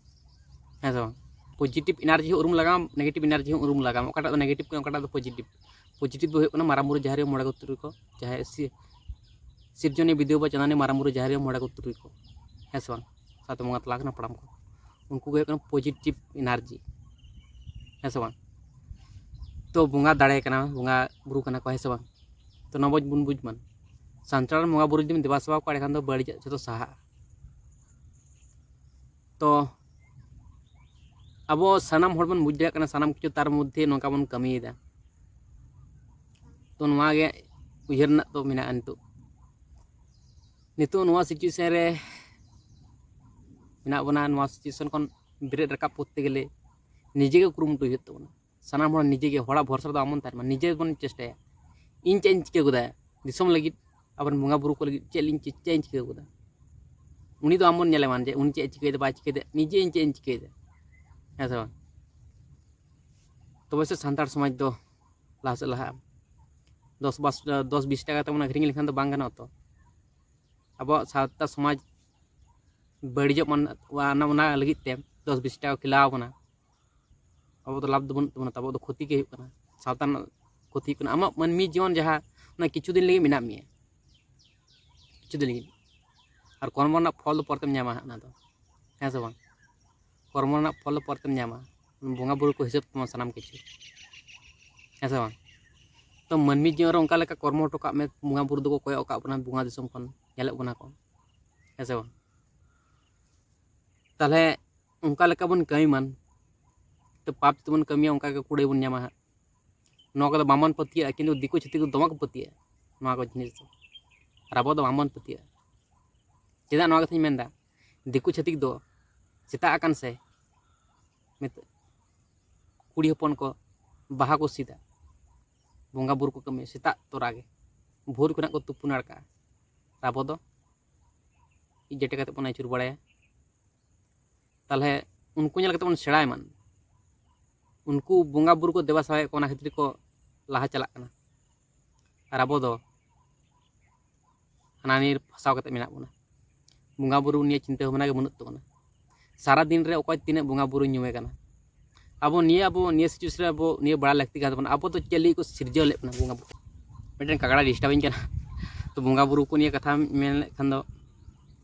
ᱦᱮᱸ ᱥᱮ ᱵᱟᱝ? ᱯᱚᱡᱤᱴᱤᱵᱷ ᱮᱱᱟᱨᱡᱤ ᱦᱚᱸ ᱩᱨᱩᱢ ᱞᱟᱜᱟᱣᱟᱢ, ᱱᱮᱜᱮᱴᱤᱵᱷ ᱮᱱᱟᱨᱡᱤ ᱦᱚᱸ ᱩᱨᱩᱢ ᱞᱟᱜᱟᱣᱟᱢ, ᱚᱠᱟᱴᱟᱜ ᱫᱚ ᱱᱮᱜᱮᱴᱤᱵᱷ ᱠᱟᱱᱟ, ᱚᱠᱟᱴᱟᱜ ᱫᱚ ᱯᱚᱡᱤᱴᱤᱵᱷ᱾ ᱯᱚᱡᱤᱴᱤᱵᱷ ᱫᱚ ᱦᱩᱭᱩᱜ ᱠᱟᱱᱟ ᱢᱟᱨᱟᱝ ᱵᱩᱨᱩ, ᱡᱟᱦᱮᱨ ᱟᱭᱳ, ᱢᱚᱬᱮ ᱠᱚ ᱛᱩᱨᱩᱭ ᱠᱚ, ᱡᱟᱦᱟᱸᱭ ᱥᱤ-, ᱥᱤᱨᱡᱚᱱᱤᱭᱟᱹ ᱵᱤᱫᱩ ᱵᱟᱵᱟ ᱪᱟᱸᱫᱟᱱᱤ, ᱢᱟᱨᱟᱝ ᱵᱩᱨᱩ, ᱡᱟᱦᱮᱨ ᱟᱭᱳ, ᱢᱚᱬᱮ ᱠᱚ ᱛᱩᱨᱩᱭ ᱠᱚ, ᱦᱮᱸ ᱥᱮ ᱵᱟᱝ? ᱥᱟᱶᱛᱮ ᱵᱚᱸᱜᱟ ᱛᱟᱞᱟ ᱠᱟᱱᱟ ᱦᱟᱯᱲᱟᱢ ᱠᱚ, ᱩᱱᱠᱩ ᱜᱮ ᱦᱩᱭᱩᱜ ᱠᱟᱱᱟ ᱯᱚᱡᱤᱴᱤᱵᱷ ᱮᱱᱟᱨᱡᱤ, ᱦᱮᱸ ᱥᱮ ᱵᱟᱝ? ᱛᱚ ᱵᱚᱸᱜᱟ ᱫᱟᱲᱮ ᱠᱟᱱᱟ, ᱵᱚᱸᱜᱟ ᱵᱩᱨᱩ ᱠᱟᱱᱟ ᱠᱚ, ᱦᱮᱸ ᱥᱮ ᱵᱟᱝ? ᱛᱚ ᱱᱚᱣᱟ ᱵᱚᱱ ᱵᱩᱡᱽ ᱢᱟ, ᱥᱟᱱᱛᱟᱲ ᱨᱮᱱ ᱵᱚᱸᱜᱟ ᱵᱩᱨᱩ ᱡᱩᱫᱤᱢ ᱫᱮᱵᱟ ᱥᱮᱵᱟ ᱠᱚᱣᱟ, ᱮᱸᱰᱮᱠᱷᱟᱱ ᱫᱚ ᱵᱟᱹᱲᱤᱡᱟᱜ ᱡᱚᱛᱚ ᱥᱟᱦᱟᱜᱼᱟ᱾ ᱛᱚ ᱟᱵᱚ ᱥᱟᱱᱟᱢ ᱦᱚᱲ ᱵᱚᱱ ᱵᱩᱡᱽ ᱫᱟᱲᱮᱭᱟᱜ ᱠᱟᱱᱟ, ᱥᱟᱱᱟᱢ ᱠᱤᱪᱷᱩ ᱛᱟᱨ ᱢᱚᱫᱽᱫᱷᱮ ᱱᱚᱝᱠᱟ ᱵᱚᱱ ᱠᱟᱹᱢᱤᱭᱮᱫᱟ᱾ ᱛᱚ ᱱᱚᱣᱟ ᱜᱮ ᱩᱭᱦᱟᱹᱨ ᱨᱮᱱᱟᱜ ᱫᱚ ᱢᱮᱱᱟᱜᱼᱟ ᱱᱤᱛᱚᱜ᱾ ᱱᱤᱛᱚᱜ ᱱᱚᱣᱟ ᱥᱤᱪᱩᱭᱮᱥᱚᱱ ᱨᱮ ᱢᱮᱱᱟᱜ ᱵᱚᱱᱟ᱾ ᱱᱚᱣᱟ ᱥᱤᱪᱩᱭᱮᱥᱚᱱ ᱠᱷᱚᱱ ᱵᱮᱨᱮᱫ ᱨᱟᱠᱟᱵ ᱠᱚᱨᱛᱮ ᱜᱮᱞᱮ ᱱᱤᱡᱮ ᱜᱮ ᱠᱩᱨᱩᱢᱩᱴᱩᱭ ᱦᱩᱭᱩᱜ ᱛᱟᱵᱚᱱᱟ᱾ ᱥᱟᱱᱟᱢ ᱦᱚᱲ ᱱᱤᱡᱮ ᱜᱮ, ᱦᱚᱲᱟᱜ ᱵᱷᱚᱨᱥᱟ ᱨᱮᱫᱚ ᱟᱞᱚᱵᱚᱱ ᱛᱟᱦᱮᱱ ᱢᱟ, ᱱᱤᱡᱮ ᱵᱚᱱ ᱪᱮᱥᱴᱟᱭᱟ᱾ ᱤᱧ ᱪᱮᱫ ᱤᱧ ᱪᱤᱠᱟᱹ ᱠᱟᱫᱟ ᱫᱤᱥᱚᱢ ᱞᱟᱹᱜᱤᱫ, ᱟᱵᱚᱨᱮᱱ ᱵᱚᱸᱜᱟ ᱵᱩᱨᱩ ᱠᱚ ᱞᱟᱹᱜᱤᱫ ᱪᱮᱫ ᱤᱧ ᱪᱮᱫ ᱤᱧ ᱪᱤᱠᱟᱹ ᱠᱟᱫᱟ, ᱩᱱᱤ ᱫᱚ ᱟᱢ ᱵᱚᱱ ᱧᱮᱞᱮ ᱢᱟ ᱡᱮ ᱩᱱᱤ ᱪᱮᱫ ᱮ ᱪᱤᱠᱟᱹᱭᱮᱫᱟ ᱵᱟᱭ ᱪᱤᱠᱟᱹᱭᱮᱫᱟ, ᱱᱤᱡᱮ ᱤᱧ ᱪᱮᱫ ᱤᱧ ᱪᱤᱠᱟᱹᱭᱮᱫᱟ, ᱦᱮᱸ ᱥᱮ ᱵᱟᱝ? ᱛᱚᱵᱮ ᱥᱮ ᱥᱟᱱᱛᱟᱲ ᱥᱚᱢᱟᱡᱽ ᱫᱚ ᱞᱟᱦᱟ ᱥᱮᱫ ᱞᱟᱦᱟᱜᱼᱟ᱾ ᱫᱚᱥ ᱵᱟᱥ ᱫᱚᱥ ᱵᱤᱥ ᱴᱟᱠᱟ ᱛᱮᱵᱚᱱ ᱟᱹᱠᱷᱨᱤᱧ ᱞᱮᱠᱷᱟᱱ ᱫᱚ ᱵᱟᱝ ᱜᱟᱱᱚᱜᱼᱟ ᱛᱚ᱾ ᱟᱵᱚᱣᱟᱜ ᱥᱟᱶᱛᱟ ᱥᱚᱢᱟᱡᱽ ᱵᱟᱹᱲᱤᱡᱚᱜ ᱢᱟ, ᱚᱱᱟ ᱚᱱᱟ ᱞᱟᱹᱜᱤᱫ ᱛᱮ ᱫᱚᱥ ᱵᱤᱥ ᱴᱟᱠᱟ ᱠᱷᱤᱞᱟᱣ ᱵᱚᱱᱟ᱾ ᱟᱵᱚ ᱫᱚ ᱞᱟᱵᱷ ᱫᱚ ᱵᱟᱹᱱᱩᱜ ᱛᱟᱵᱚᱱᱟ, ᱟᱵᱚ ᱫᱚ ᱠᱷᱚᱛᱤ ᱜᱮ ᱦᱩᱭᱩᱜ ᱠᱟᱱᱟ, ᱥᱟᱶᱛᱟ ᱨᱮᱱᱟᱜ ᱠᱷᱚᱛᱤ ᱦᱩᱭᱩᱜ ᱠᱟᱱᱟ᱾ ᱟᱢᱟᱜ ᱢᱟᱹᱱᱢᱤ ᱡᱤᱭᱚᱱ ᱡᱟᱦᱟᱸ, ᱚᱱᱟ ᱠᱤᱪᱷᱩ ᱫᱤᱱ ᱞᱟᱹᱜᱤᱫ ᱢᱮᱱᱟᱜ ᱢᱮᱭᱟ, ᱠᱤᱪᱷᱩ ᱫᱤᱱ ᱞᱟᱹᱜᱤᱫ, ᱟᱨ ᱠᱚᱨᱢᱚ ᱨᱮᱱᱟᱜ ᱯᱷᱚᱞ ᱫᱚ ᱯᱚᱨᱮᱛᱮᱢ ᱧᱟᱢᱟ ᱦᱟᱸᱜ ᱚᱱᱟ ᱫᱚ, ᱦᱮᱸ ᱥᱮ ᱵᱟᱝ? ᱠᱚᱨᱢᱚ ᱨᱮᱱᱟᱜ ᱯᱷᱚᱞ ᱫᱚ ᱯᱚᱨᱮᱛᱮᱢ ᱧᱟᱢᱟ, ᱵᱚᱸᱜᱟ ᱵᱩᱨᱩ ᱠᱚ ᱦᱤᱥᱟᱹᱵ ᱛᱟᱢᱟ ᱥᱟᱱᱟᱢ ᱠᱤᱪᱷᱩ, ᱦᱮᱸ ᱥᱮ ᱵᱟᱝ? ᱛᱚ ᱢᱟᱹᱱᱢᱤ ᱡᱤᱭᱚᱱ ᱨᱮ ᱚᱱᱠᱟ ᱞᱮᱠᱟ ᱠᱚᱨᱢᱚ ᱦᱚᱴᱚ ᱠᱟᱜ ᱢᱮ, ᱵᱚᱸᱜᱟ ᱵᱩᱨᱩ ᱫᱚᱠᱚ ᱠᱚᱭᱚᱜ ᱟᱠᱟᱫ ᱵᱚᱱᱟ, ᱵᱚᱸᱜᱟ ᱫᱤᱥᱚᱢ ᱠᱷᱚᱱ ᱧᱮᱞᱮᱫ ᱵᱚᱱᱟ ᱠᱚ, ᱦᱮᱸ ᱥᱮ ᱵᱟᱝ? ᱛᱟᱦᱚᱞᱮ ᱚᱱᱠᱟ ᱞᱮᱠᱟ ᱵᱚᱱ ᱠᱟᱹᱢᱤ ᱢᱟᱱ, ᱛᱚ ᱯᱟᱯ ᱡᱩᱫᱤ ᱵᱚᱱ ᱠᱟᱹᱢᱤᱭᱟ ᱚᱱᱠᱟ ᱜᱮ ᱠᱩᱲᱟᱹᱭ ᱵᱚᱱ ᱧᱟᱢᱟ ᱦᱟᱸᱜ᱾ ᱱᱚᱣᱟ ᱠᱚᱫᱚ ᱵᱟᱝᱵᱚᱱ ᱯᱟᱹᱛᱭᱟᱹᱜᱼᱟ, ᱠᱤᱱᱛᱩ ᱫᱤᱠᱩ ᱪᱷᱟᱹᱛᱤᱠ ᱫᱚ ᱫᱚᱢᱮ ᱠᱚ ᱯᱟᱹᱛᱭᱟᱹᱜᱼᱟ ᱱᱚᱣᱟ ᱠᱚ ᱡᱤᱱᱤᱥ ᱫᱚ, ᱟᱨ ᱟᱵᱚ ᱫᱚ ᱵᱟᱝᱵᱚᱱ ᱯᱟᱹᱛᱭᱟᱹᱜᱼᱟ᱾ ᱪᱮᱫᱟᱜ ᱱᱚᱣᱟ ᱠᱟᱛᱷᱟᱧ ᱢᱮᱱᱫᱟ? ᱫᱤᱠᱩ ᱪᱷᱟᱹᱛᱤᱠ ᱫᱚ ᱥᱮᱛᱟᱜ ᱟᱠᱟᱱ ᱥᱮ ᱢᱮᱛ-, ᱠᱩᱲᱤ ᱦᱚᱯᱚᱱ ᱠᱚ ᱵᱟᱦᱟ ᱠᱚ ᱥᱤᱫᱟ, ᱵᱚᱸᱜᱟ ᱵᱩᱨᱩ ᱠᱚ ᱠᱟᱹᱢᱤᱭᱟ ᱥᱮᱛᱟᱜ ᱛᱚᱨᱟ ᱜᱮ, ᱵᱷᱳᱨ ᱠᱷᱚᱱᱟᱜ ᱠᱚ ᱛᱩᱯᱩ ᱱᱟᱲᱠᱟᱜᱼᱟ᱾ ᱟᱵᱚ ᱫᱚ ᱤᱡ ᱡᱮᱴᱮ ᱠᱟᱛᱮ ᱵᱚᱱ ᱟᱹᱪᱩᱨ ᱵᱟᱲᱟᱭᱟ᱾ ᱛᱟᱦᱚᱞᱮ ᱩᱱᱠᱩ ᱧᱮᱞ ᱠᱟᱛᱮ ᱵᱚᱱ ᱥᱮᱬᱟᱭ ᱢᱟ᱾ ᱩᱱᱠᱩ ᱵᱚᱸᱜᱟ ᱵᱩᱨᱩ ᱠᱚ ᱫᱮᱵᱟ ᱥᱮᱵᱟᱭᱮᱫ ᱠᱚᱣᱟ, ᱚᱱᱟ ᱠᱷᱟᱹᱛᱤᱨ ᱠᱚ ᱞᱟᱦᱟ ᱪᱟᱞᱟᱜ ᱠᱟᱱᱟ, ᱟᱨ ᱟᱵᱚ ᱫᱚ ᱦᱟᱱᱟ ᱱᱤᱭᱟᱹ ᱯᱷᱟᱥᱟᱣ ᱠᱟᱛᱮ ᱢᱮᱱᱟᱜ ᱵᱚᱱᱟ᱾ ᱵᱚᱸᱜᱟ ᱵᱩᱨᱩ ᱱᱤᱭᱟᱹ ᱪᱤᱱᱛᱟᱹ ᱵᱷᱟᱵᱽᱱᱟ ᱜᱮ ᱵᱟᱹᱱᱩᱜ ᱛᱟᱵᱚᱱᱟ᱾ ᱥᱟᱨᱟ ᱫᱤᱱ ᱨᱮ ᱚᱠᱚᱭ ᱛᱤᱱᱟᱹᱜ ᱵᱚᱸᱜᱟ ᱵᱩᱨᱩ ᱧᱩᱢᱮ ᱠᱟᱱᱟ? ᱟᱵᱚ ᱱᱤᱭᱟᱹ, ᱟᱵᱚ ᱱᱤᱭᱟᱹ ᱥᱤᱪᱩᱭᱮᱥᱚᱱ ᱨᱮ ᱟᱵᱚ ᱱᱤᱭᱟᱹ ᱵᱟᱲᱟᱭ ᱞᱟᱹᱠᱛᱤ ᱠᱟᱱ ᱛᱟᱵᱚᱱᱟ, ᱟᱵᱚ ᱫᱚ ᱪᱮᱫ ᱞᱟᱹᱜᱤᱫ ᱠᱚ ᱥᱤᱨᱡᱟᱹᱣ ᱞᱮᱫ ᱵᱚᱱᱟ ᱵᱚᱸᱜᱟ ᱵᱩᱨᱩ? ᱢᱤᱫᱴᱮᱱ ᱠᱟᱠᱲᱟ ᱰᱤᱥᱴᱟᱵᱤᱧ ᱠᱟᱱᱟ᱾ ᱛᱚ ᱵᱚᱸᱜᱟ ᱵᱩᱨᱩ ᱠᱚ ᱱᱤᱭᱟᱹ ᱠᱟᱛᱷᱟ ᱢᱮᱱ ᱞᱮᱠᱷᱟᱱ ᱫᱚ,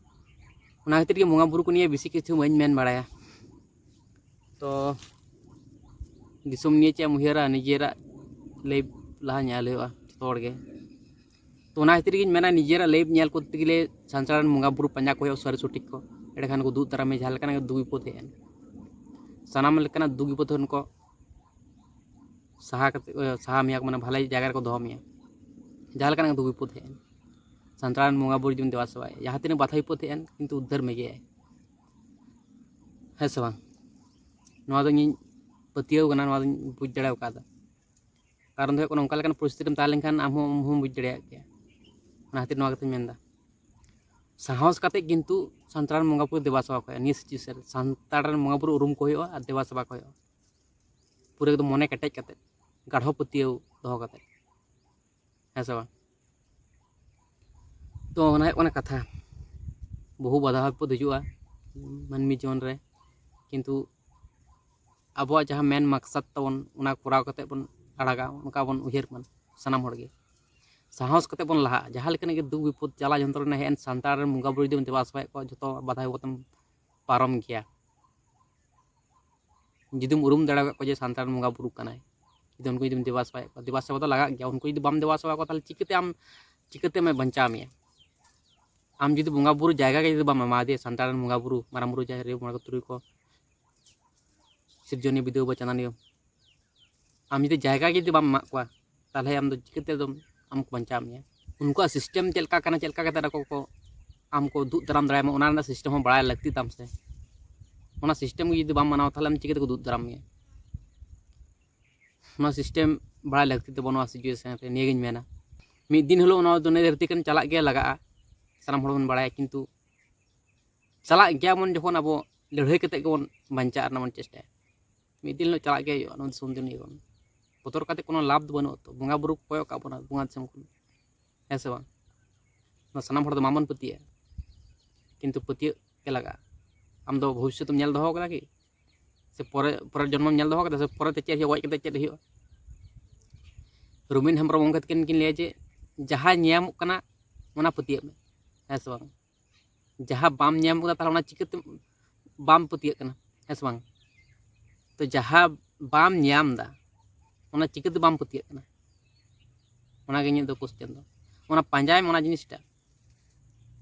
ᱚᱱᱟ ᱠᱷᱟᱹᱛᱤᱨ ᱜᱮ ᱵᱚᱸᱜᱟ ᱵᱩᱨᱩ ᱠᱚ ᱱᱤᱭᱮ ᱵᱮᱥᱤ ᱠᱤᱪᱷᱩ ᱵᱟᱹᱧ ᱢᱮᱱ ᱵᱟᱲᱟᱭᱟ᱾ ᱛᱚ ᱫᱤᱥᱚᱢ ᱱᱤᱭᱮ ᱪᱮᱫ ᱮᱢ ᱩᱭᱦᱟᱹᱨᱟ, ᱱᱤᱡᱮᱨᱟᱜ ᱞᱟᱭᱤᱯᱷ ᱞᱟᱦᱟ ᱧᱮᱞ ᱦᱩᱭᱩᱜᱼᱟ ᱡᱚᱛᱚ ᱦᱚᱲ ᱜᱮ᱾ ᱛᱚ ᱚᱱᱟ ᱠᱷᱟᱹᱛᱤᱨ ᱜᱤᱧ ᱢᱮᱱᱟ, ᱱᱤᱡᱮᱨᱟᱜ ᱞᱟᱭᱤᱯᱷ ᱧᱮᱞ ᱠᱚᱨᱛᱮ ᱜᱮᱞᱮ ᱥᱟᱱᱛᱟᱲ ᱨᱮᱱ ᱵᱚᱸᱜᱟ ᱵᱩᱨᱩ ᱯᱟᱸᱡᱟ ᱠᱚ ᱦᱩᱭᱩᱜᱼᱟ, ᱥᱟᱹᱨᱤ ᱥᱚᱴᱷᱤᱠ ᱠᱚ᱾ ᱮᱸᱰᱮᱠᱷᱟᱱ ᱠᱚ ᱫᱩᱜ ᱫᱟᱨᱟᱢ ᱢᱮᱭᱟ, ᱡᱟᱦᱟᱸ ᱞᱮᱠᱟᱱᱟᱜ ᱜᱮ ᱫᱩᱠ ᱵᱤᱯᱚᱫ ᱦᱮᱡ ᱮᱱ, ᱥᱟᱱᱟᱢ ᱞᱮᱠᱟᱱᱟᱜ ᱫᱩᱠ ᱵᱤᱯᱚᱫ ᱠᱷᱚᱱ ᱠᱚ ᱥᱟᱦᱟ ᱠᱟᱛᱮ, ᱥᱟᱦᱟ ᱢᱮᱭᱟ ᱠᱚ, ᱢᱟᱱᱮ ᱵᱷᱟᱞᱮ ᱡᱟᱭᱜᱟ ᱨᱮᱠᱚ ᱫᱚᱦᱚ ᱢᱮᱭᱟ, ᱡᱟᱦᱟᱸ ᱞᱮᱠᱟᱱᱟᱜ ᱜᱮ ᱫᱩᱠ ᱵᱤᱯᱚᱫ ᱦᱮᱡ ᱮᱱ᱾ ᱥᱟᱱᱛᱟᱲ ᱨᱮᱱ ᱵᱚᱸᱜᱟ ᱵᱩᱨᱩ ᱡᱩᱫᱤᱢ ᱫᱮᱵᱟ ᱥᱮᱵᱟᱭᱟ, ᱡᱟᱦᱟᱸ ᱛᱤᱱᱟᱹᱜ ᱵᱟᱫᱷᱟ ᱵᱤᱯᱚᱫ ᱦᱮᱡ ᱮᱱ, ᱠᱤᱱᱛᱩ ᱩᱫᱽᱫᱷᱟᱹᱨ ᱢᱮᱜᱮᱭᱟᱭ᱾ ᱦᱮᱸ ᱥᱮ ᱵᱟᱝ? ᱱᱚᱣᱟ ᱫᱚ ᱤᱧᱤᱧ ᱯᱟᱹᱛᱭᱟᱹᱣ ᱠᱟᱱᱟ, ᱱᱚᱣᱟ ᱫᱚᱧ ᱵᱩᱡᱽ ᱫᱟᱲᱮ ᱟᱠᱟᱫᱟ᱾ ᱠᱟᱨᱚᱱ ᱫᱚ ᱦᱩᱭᱩᱜ ᱠᱟᱱᱟ, ᱚᱱᱠᱟ ᱞᱮᱠᱟᱱ ᱯᱚᱨᱤᱥᱛᱷᱤᱛᱤ ᱨᱮᱢ ᱛᱟᱦᱮᱸ ᱞᱮᱱᱠᱷᱟᱱ ᱟᱢ ᱦᱚᱸ, ᱟᱢ ᱦᱚᱸᱢ ᱵᱩᱡᱽ ᱫᱟᱲᱮᱭᱟᱜ ᱜᱮᱭᱟ᱾ ᱚᱱᱟ ᱠᱷᱟᱹᱛᱤᱨ ᱱᱚᱣᱟ ᱠᱟᱛᱷᱟᱧ ᱢᱮᱱᱫᱟ, ᱥᱟᱦᱚᱥ ᱠᱟᱛᱮ ᱠᱤᱱᱛᱩ ᱥᱟᱱᱛᱟᱲ ᱨᱮᱱ ᱵᱚᱸᱜᱟ ᱵᱩᱨᱩ ᱫᱮᱵᱟ ᱥᱮᱵᱟ ᱠᱚ ᱦᱩᱭᱩᱜᱼᱟ᱾ ᱱᱤᱭᱟᱹ situation ᱨᱮ ᱥᱟᱱᱛᱟᱲ ᱨᱮᱱ ᱵᱚᱸᱜᱟ ᱵᱩᱨᱩ ᱩᱨᱩᱢ ᱠᱚ ᱦᱩᱭᱩᱜᱼᱟ ᱟᱨ ᱫᱮᱵᱟ ᱥᱮᱵᱟ ᱠᱚ ᱦᱩᱭᱩᱜᱼᱟ, ᱯᱩᱨᱟᱹ ᱮᱠᱫᱚᱢ ᱢᱚᱱᱮ ᱠᱮᱴᱮᱡ ᱠᱟᱛᱮ, ᱜᱟᱲᱦᱚ ᱯᱟᱹᱛᱭᱟᱹᱣ ᱫᱚᱦᱚ ᱠᱟᱛᱮ᱾ ᱦᱮᱸ ᱥᱮ ᱵᱟᱝ? ᱛᱚ ᱚᱱᱟ ᱦᱩᱭᱩᱜ ᱠᱟᱱᱟ ᱠᱟᱛᱷᱟ᱾ ᱵᱚᱦᱩ ᱵᱟᱫᱷᱟ ᱵᱤᱯᱚᱫ ᱦᱤᱡᱩᱜᱼᱟ ᱢᱟᱹᱱᱢᱤ ᱡᱤᱭᱚᱱ ᱨᱮ, ᱠᱤᱱᱛᱩ ᱟᱵᱚᱣᱟᱜ ᱡᱟᱦᱟᱸ ᱢᱮᱱ ᱢᱟᱠᱥᱟᱫ ᱛᱟᱵᱚᱱ, ᱚᱱᱟ ᱠᱚᱨᱟᱣ ᱠᱟᱛᱮ ᱵᱚᱱ ᱟᱲᱟᱜᱟ, ᱚᱱᱠᱟ ᱵᱚᱱ ᱩᱭᱦᱟᱹᱨ ᱢᱟ ᱥᱟᱱᱟᱢ ᱦᱚᱲ ᱜᱮ᱾ ᱥᱟᱦᱚᱥ ᱠᱟᱛᱮ ᱵᱚᱱ ᱞᱟᱦᱟᱜᱼᱟ᱾ ᱡᱟᱦᱟᱸ ᱞᱮᱠᱟᱱᱟᱜ ᱜᱮ ᱫᱩᱠ ᱵᱤᱯᱚᱫ, ᱡᱟᱞᱟ ᱡᱚᱱᱛᱨᱚᱱᱟ ᱦᱮᱡ ᱮᱱ, ᱥᱟᱱᱛᱟᱲ ᱨᱮᱱ ᱵᱚᱸᱜᱟ ᱵᱩᱨᱩ ᱡᱩᱫᱤᱢ ᱫᱮᱵᱟ ᱥᱮᱵᱟᱭᱮᱫ ᱠᱚᱣᱟ, ᱡᱚᱛᱚ ᱵᱟᱫᱷᱟ ᱵᱤᱯᱚᱫᱮᱢ ᱯᱟᱨᱚᱢ ᱜᱮᱭᱟ᱾ ᱡᱩᱫᱤᱢ ᱩᱨᱩᱢ ᱫᱟᱲᱮ ᱟᱠᱟᱫ ᱠᱚᱣᱟ ᱡᱮ ᱥᱟᱱᱛᱟᱲ ᱨᱮᱱ ᱵᱚᱸᱜᱟ ᱵᱩᱨᱩ ᱠᱟᱱᱟᱭ, ᱡᱩᱫᱤ ᱩᱱᱠᱩ ᱡᱩᱫᱤᱢ ᱫᱮᱵᱟ ᱥᱮᱵᱟᱭᱮᱫ ᱠᱚᱣᱟ, ᱫᱮᱵᱟ ᱥᱮᱵᱟ ᱫᱚ ᱞᱟᱜᱟᱜ ᱜᱮᱭᱟ᱾ ᱩᱱᱠᱩ ᱡᱩᱫᱤ ᱵᱟᱢ ᱫᱮᱵᱟ ᱥᱮᱵᱟ ᱠᱚᱣᱟ, ᱛᱟᱦᱚᱞᱮ ᱪᱤᱠᱟᱹᱛᱮ ᱟᱢ, ᱪᱤᱠᱟᱹᱛᱮ ᱟᱢᱮ ᱵᱟᱧᱪᱟᱣ ᱢᱮᱭᱟ? ᱟᱢ ᱡᱩᱫᱤ ᱵᱚᱸᱜᱟ ᱵᱩᱨᱩ ᱡᱟᱭᱜᱟ ᱜᱮ ᱡᱩᱫᱤ ᱵᱟᱢ ᱮᱢᱟ ᱫᱮᱭᱟ, ᱥᱟᱱᱛᱟᱲ ᱨᱮᱱ ᱵᱚᱸᱜᱟ ᱵᱩᱨᱩ, ᱢᱟᱨᱟᱝ ᱵᱩᱨᱩ, ᱡᱟᱦᱮᱨ ᱟᱭᱳ, ᱢᱚᱬᱮ ᱠᱚ ᱛᱩᱨᱩᱭ ᱠᱚ, ᱥᱤᱨᱡᱚᱱᱤᱭᱟᱹ, ᱵᱤᱫᱩᱭᱟᱹ, ᱵᱟᱪᱟᱱᱟᱱᱤᱭᱟᱹ, ᱟᱢ ᱡᱩᱫᱤ ᱡᱟᱭᱜᱟ ᱜᱮ ᱡᱩᱫᱤ ᱵᱟᱢ ᱮᱢᱟᱜ ᱠᱚᱣᱟ, ᱛᱟᱦᱚᱞᱮ ᱟᱢ ᱫᱚ ᱪᱤᱠᱟᱹᱛᱮ ᱟᱫᱚᱢ, ᱟᱢ ᱠᱚ ᱵᱟᱧᱪᱟᱣ ᱢᱮᱭᱟ? ᱩᱱᱠᱩᱣᱟᱜ system ᱪᱮᱫ ᱞᱮᱠᱟ ᱠᱟᱱᱟ, ᱪᱮᱫ ᱞᱮᱠᱟ ᱠᱟᱛᱮ ᱟᱠᱚ ᱠᱚ, ᱟᱢ ᱠᱚ ᱫᱩᱜ ᱫᱟᱨᱟᱢ ᱫᱟᱲᱮᱭᱟᱢᱟ, ᱚᱱᱟ ᱨᱮᱱᱟᱜ system ᱦᱚᱸ ᱵᱟᱲᱟᱭ ᱞᱟᱹᱠᱛᱤ ᱛᱟᱢ ᱥᱮ᱾ ᱚᱱᱟ system ᱜᱮ ᱡᱩᱫᱤ ᱵᱟᱢ ᱢᱟᱱᱟᱣᱟ, ᱛᱟᱦᱚᱞᱮ ᱟᱢ ᱪᱤᱠᱟᱹ ᱛᱮᱠᱚ ᱫᱩᱜ ᱫᱟᱨᱟᱢ ᱢᱮᱭᱟ? ᱚᱱᱟ system ᱵᱟᱲᱟᱭ ᱞᱟᱹᱠᱛᱤ ᱛᱟᱵᱚᱱ ᱱᱚᱣᱟ situation ᱨᱮ, ᱱᱤᱭᱟᱹᱜᱤᱧ ᱢᱮᱱᱟ᱾ ᱢᱤᱫ ᱫᱤᱱ ᱦᱤᱞᱳᱜ ᱱᱚᱣᱟ ᱫᱩᱱᱤᱭᱟᱹ ᱫᱷᱟᱹᱨᱛᱤ ᱠᱷᱚᱱ ᱪᱟᱞᱟᱜ ᱜᱮ ᱞᱟᱜᱟᱜᱼᱟ, ᱥᱟᱱᱟᱢ ᱦᱚᱲ ᱵᱚᱱ ᱵᱟᱲᱟᱭᱟ, ᱠᱤᱱᱛᱩ ᱪᱟᱞᱟᱜ ᱜᱮᱭᱟᱵᱚᱱ ᱡᱚᱠᱷᱚᱱ ᱟᱵᱚ ᱞᱟᱹᱲᱦᱟᱹᱭ ᱠᱟᱛᱮ ᱜᱮᱵᱚᱱ ᱵᱟᱧᱪᱟᱜ ᱨᱮᱱᱟᱜ ᱵᱚᱱ ᱪᱮᱥᱴᱟᱭᱟ᱾ ᱢᱤᱫ ᱫᱤᱱ ᱦᱤᱞᱳᱜ ᱪᱟᱞᱟᱜ ᱜᱮ ᱦᱩᱭᱩᱜᱼᱟ ᱱᱚᱣᱟ ᱫᱤᱥᱚᱢ ᱫᱩᱱᱤᱭᱟᱹ ᱠᱷᱚᱱ᱾ ᱵᱚᱛᱚᱨ ᱠᱟᱛᱮ ᱠᱳᱱᱳ ᱞᱟᱵᱷ ᱫᱚ ᱵᱟᱹᱱᱩᱜ ᱟᱛᱚ, ᱵᱚᱸᱜᱟ ᱵᱩᱨᱩ ᱠᱚ ᱠᱚᱭᱚᱜ ᱠᱟᱜ ᱵᱚᱱᱟ ᱵᱚᱸᱜᱟ ᱫᱤᱥᱚᱢ ᱠᱷᱚᱱ, ᱦᱮᱸ ᱥᱮ ᱵᱟᱝ? ᱱᱚᱣᱟ ᱥᱟᱱᱟᱢ ᱦᱚᱲ ᱫᱚ ᱵᱟᱵᱚᱱ ᱯᱟᱹᱛᱭᱟᱹᱜᱼᱟ, ᱠᱤᱱᱛᱩ ᱯᱟᱹᱛᱭᱟᱹᱜ ᱜᱮ ᱞᱟᱜᱟᱜᱼᱟ᱾ ᱟᱢ ᱫᱚ ᱵᱷᱚᱵᱤᱥᱥᱚᱛ ᱮᱢ ᱧᱮᱞ ᱫᱚᱦᱚ ᱠᱟᱫᱟ ᱠᱤ? ᱥᱮ ᱯᱚᱨᱮ, ᱯᱚᱨᱮᱨ ᱡᱚᱱᱢᱚᱢ ᱧᱮᱞ ᱫᱚᱦᱚ ᱠᱟᱫᱟ? ᱥᱮ ᱯᱚᱨᱮᱛᱮ ᱪᱮᱫ ᱦᱩᱭᱩᱜᱼᱟ, ᱜᱚᱡ ᱠᱟᱛᱮ ᱪᱮᱫ ᱦᱩᱭᱩᱜᱼᱟ? ᱨᱩᱢᱤᱱ ᱦᱮᱢᱵᱨᱚᱢ ᱜᱚᱢᱠᱮ ᱛᱟᱹᱠᱤᱱ ᱠᱤᱱ ᱞᱟᱹᱭᱟ ᱡᱮ, ᱡᱟᱦᱟᱸ ᱧᱮᱧᱟᱢᱚᱜ ᱠᱟᱱᱟ ᱚᱱᱟ ᱯᱟᱹᱛᱭᱟᱹᱜ ᱢᱮ, ᱦᱮᱸ ᱥᱮ ᱵᱟᱝ? ᱡᱟᱦᱟᱸ ᱵᱟᱢ ᱧᱟᱢ ᱠᱟᱫᱟ, ᱛᱟᱦᱚᱞᱮ ᱚᱱᱟ ᱪᱤᱠᱟᱹᱛᱮ ᱵᱟᱢ ᱯᱟᱹᱛᱭᱟᱹᱜ ᱠᱟᱱᱟ, ᱦᱮᱸ ᱥᱮ ᱵᱟᱝ? ᱛᱚ ᱡᱟᱦᱟᱸ ᱵᱟᱢ ᱧᱟᱢ ᱫᱟ, ᱚᱱᱟ ᱪᱤᱠᱟᱹᱛᱮ ᱵᱟᱢ ᱯᱟᱹᱛᱭᱟᱹᱜ ᱠᱟᱱᱟ? ᱚᱱᱟᱜᱮ ᱤᱧᱟᱹᱜ ᱫᱚ question ᱫᱚ᱾ ᱚᱱᱟ ᱯᱟᱸᱡᱟᱭ ᱢᱮ, ᱚᱱᱟ ᱡᱤᱱᱤᱥᱴᱟ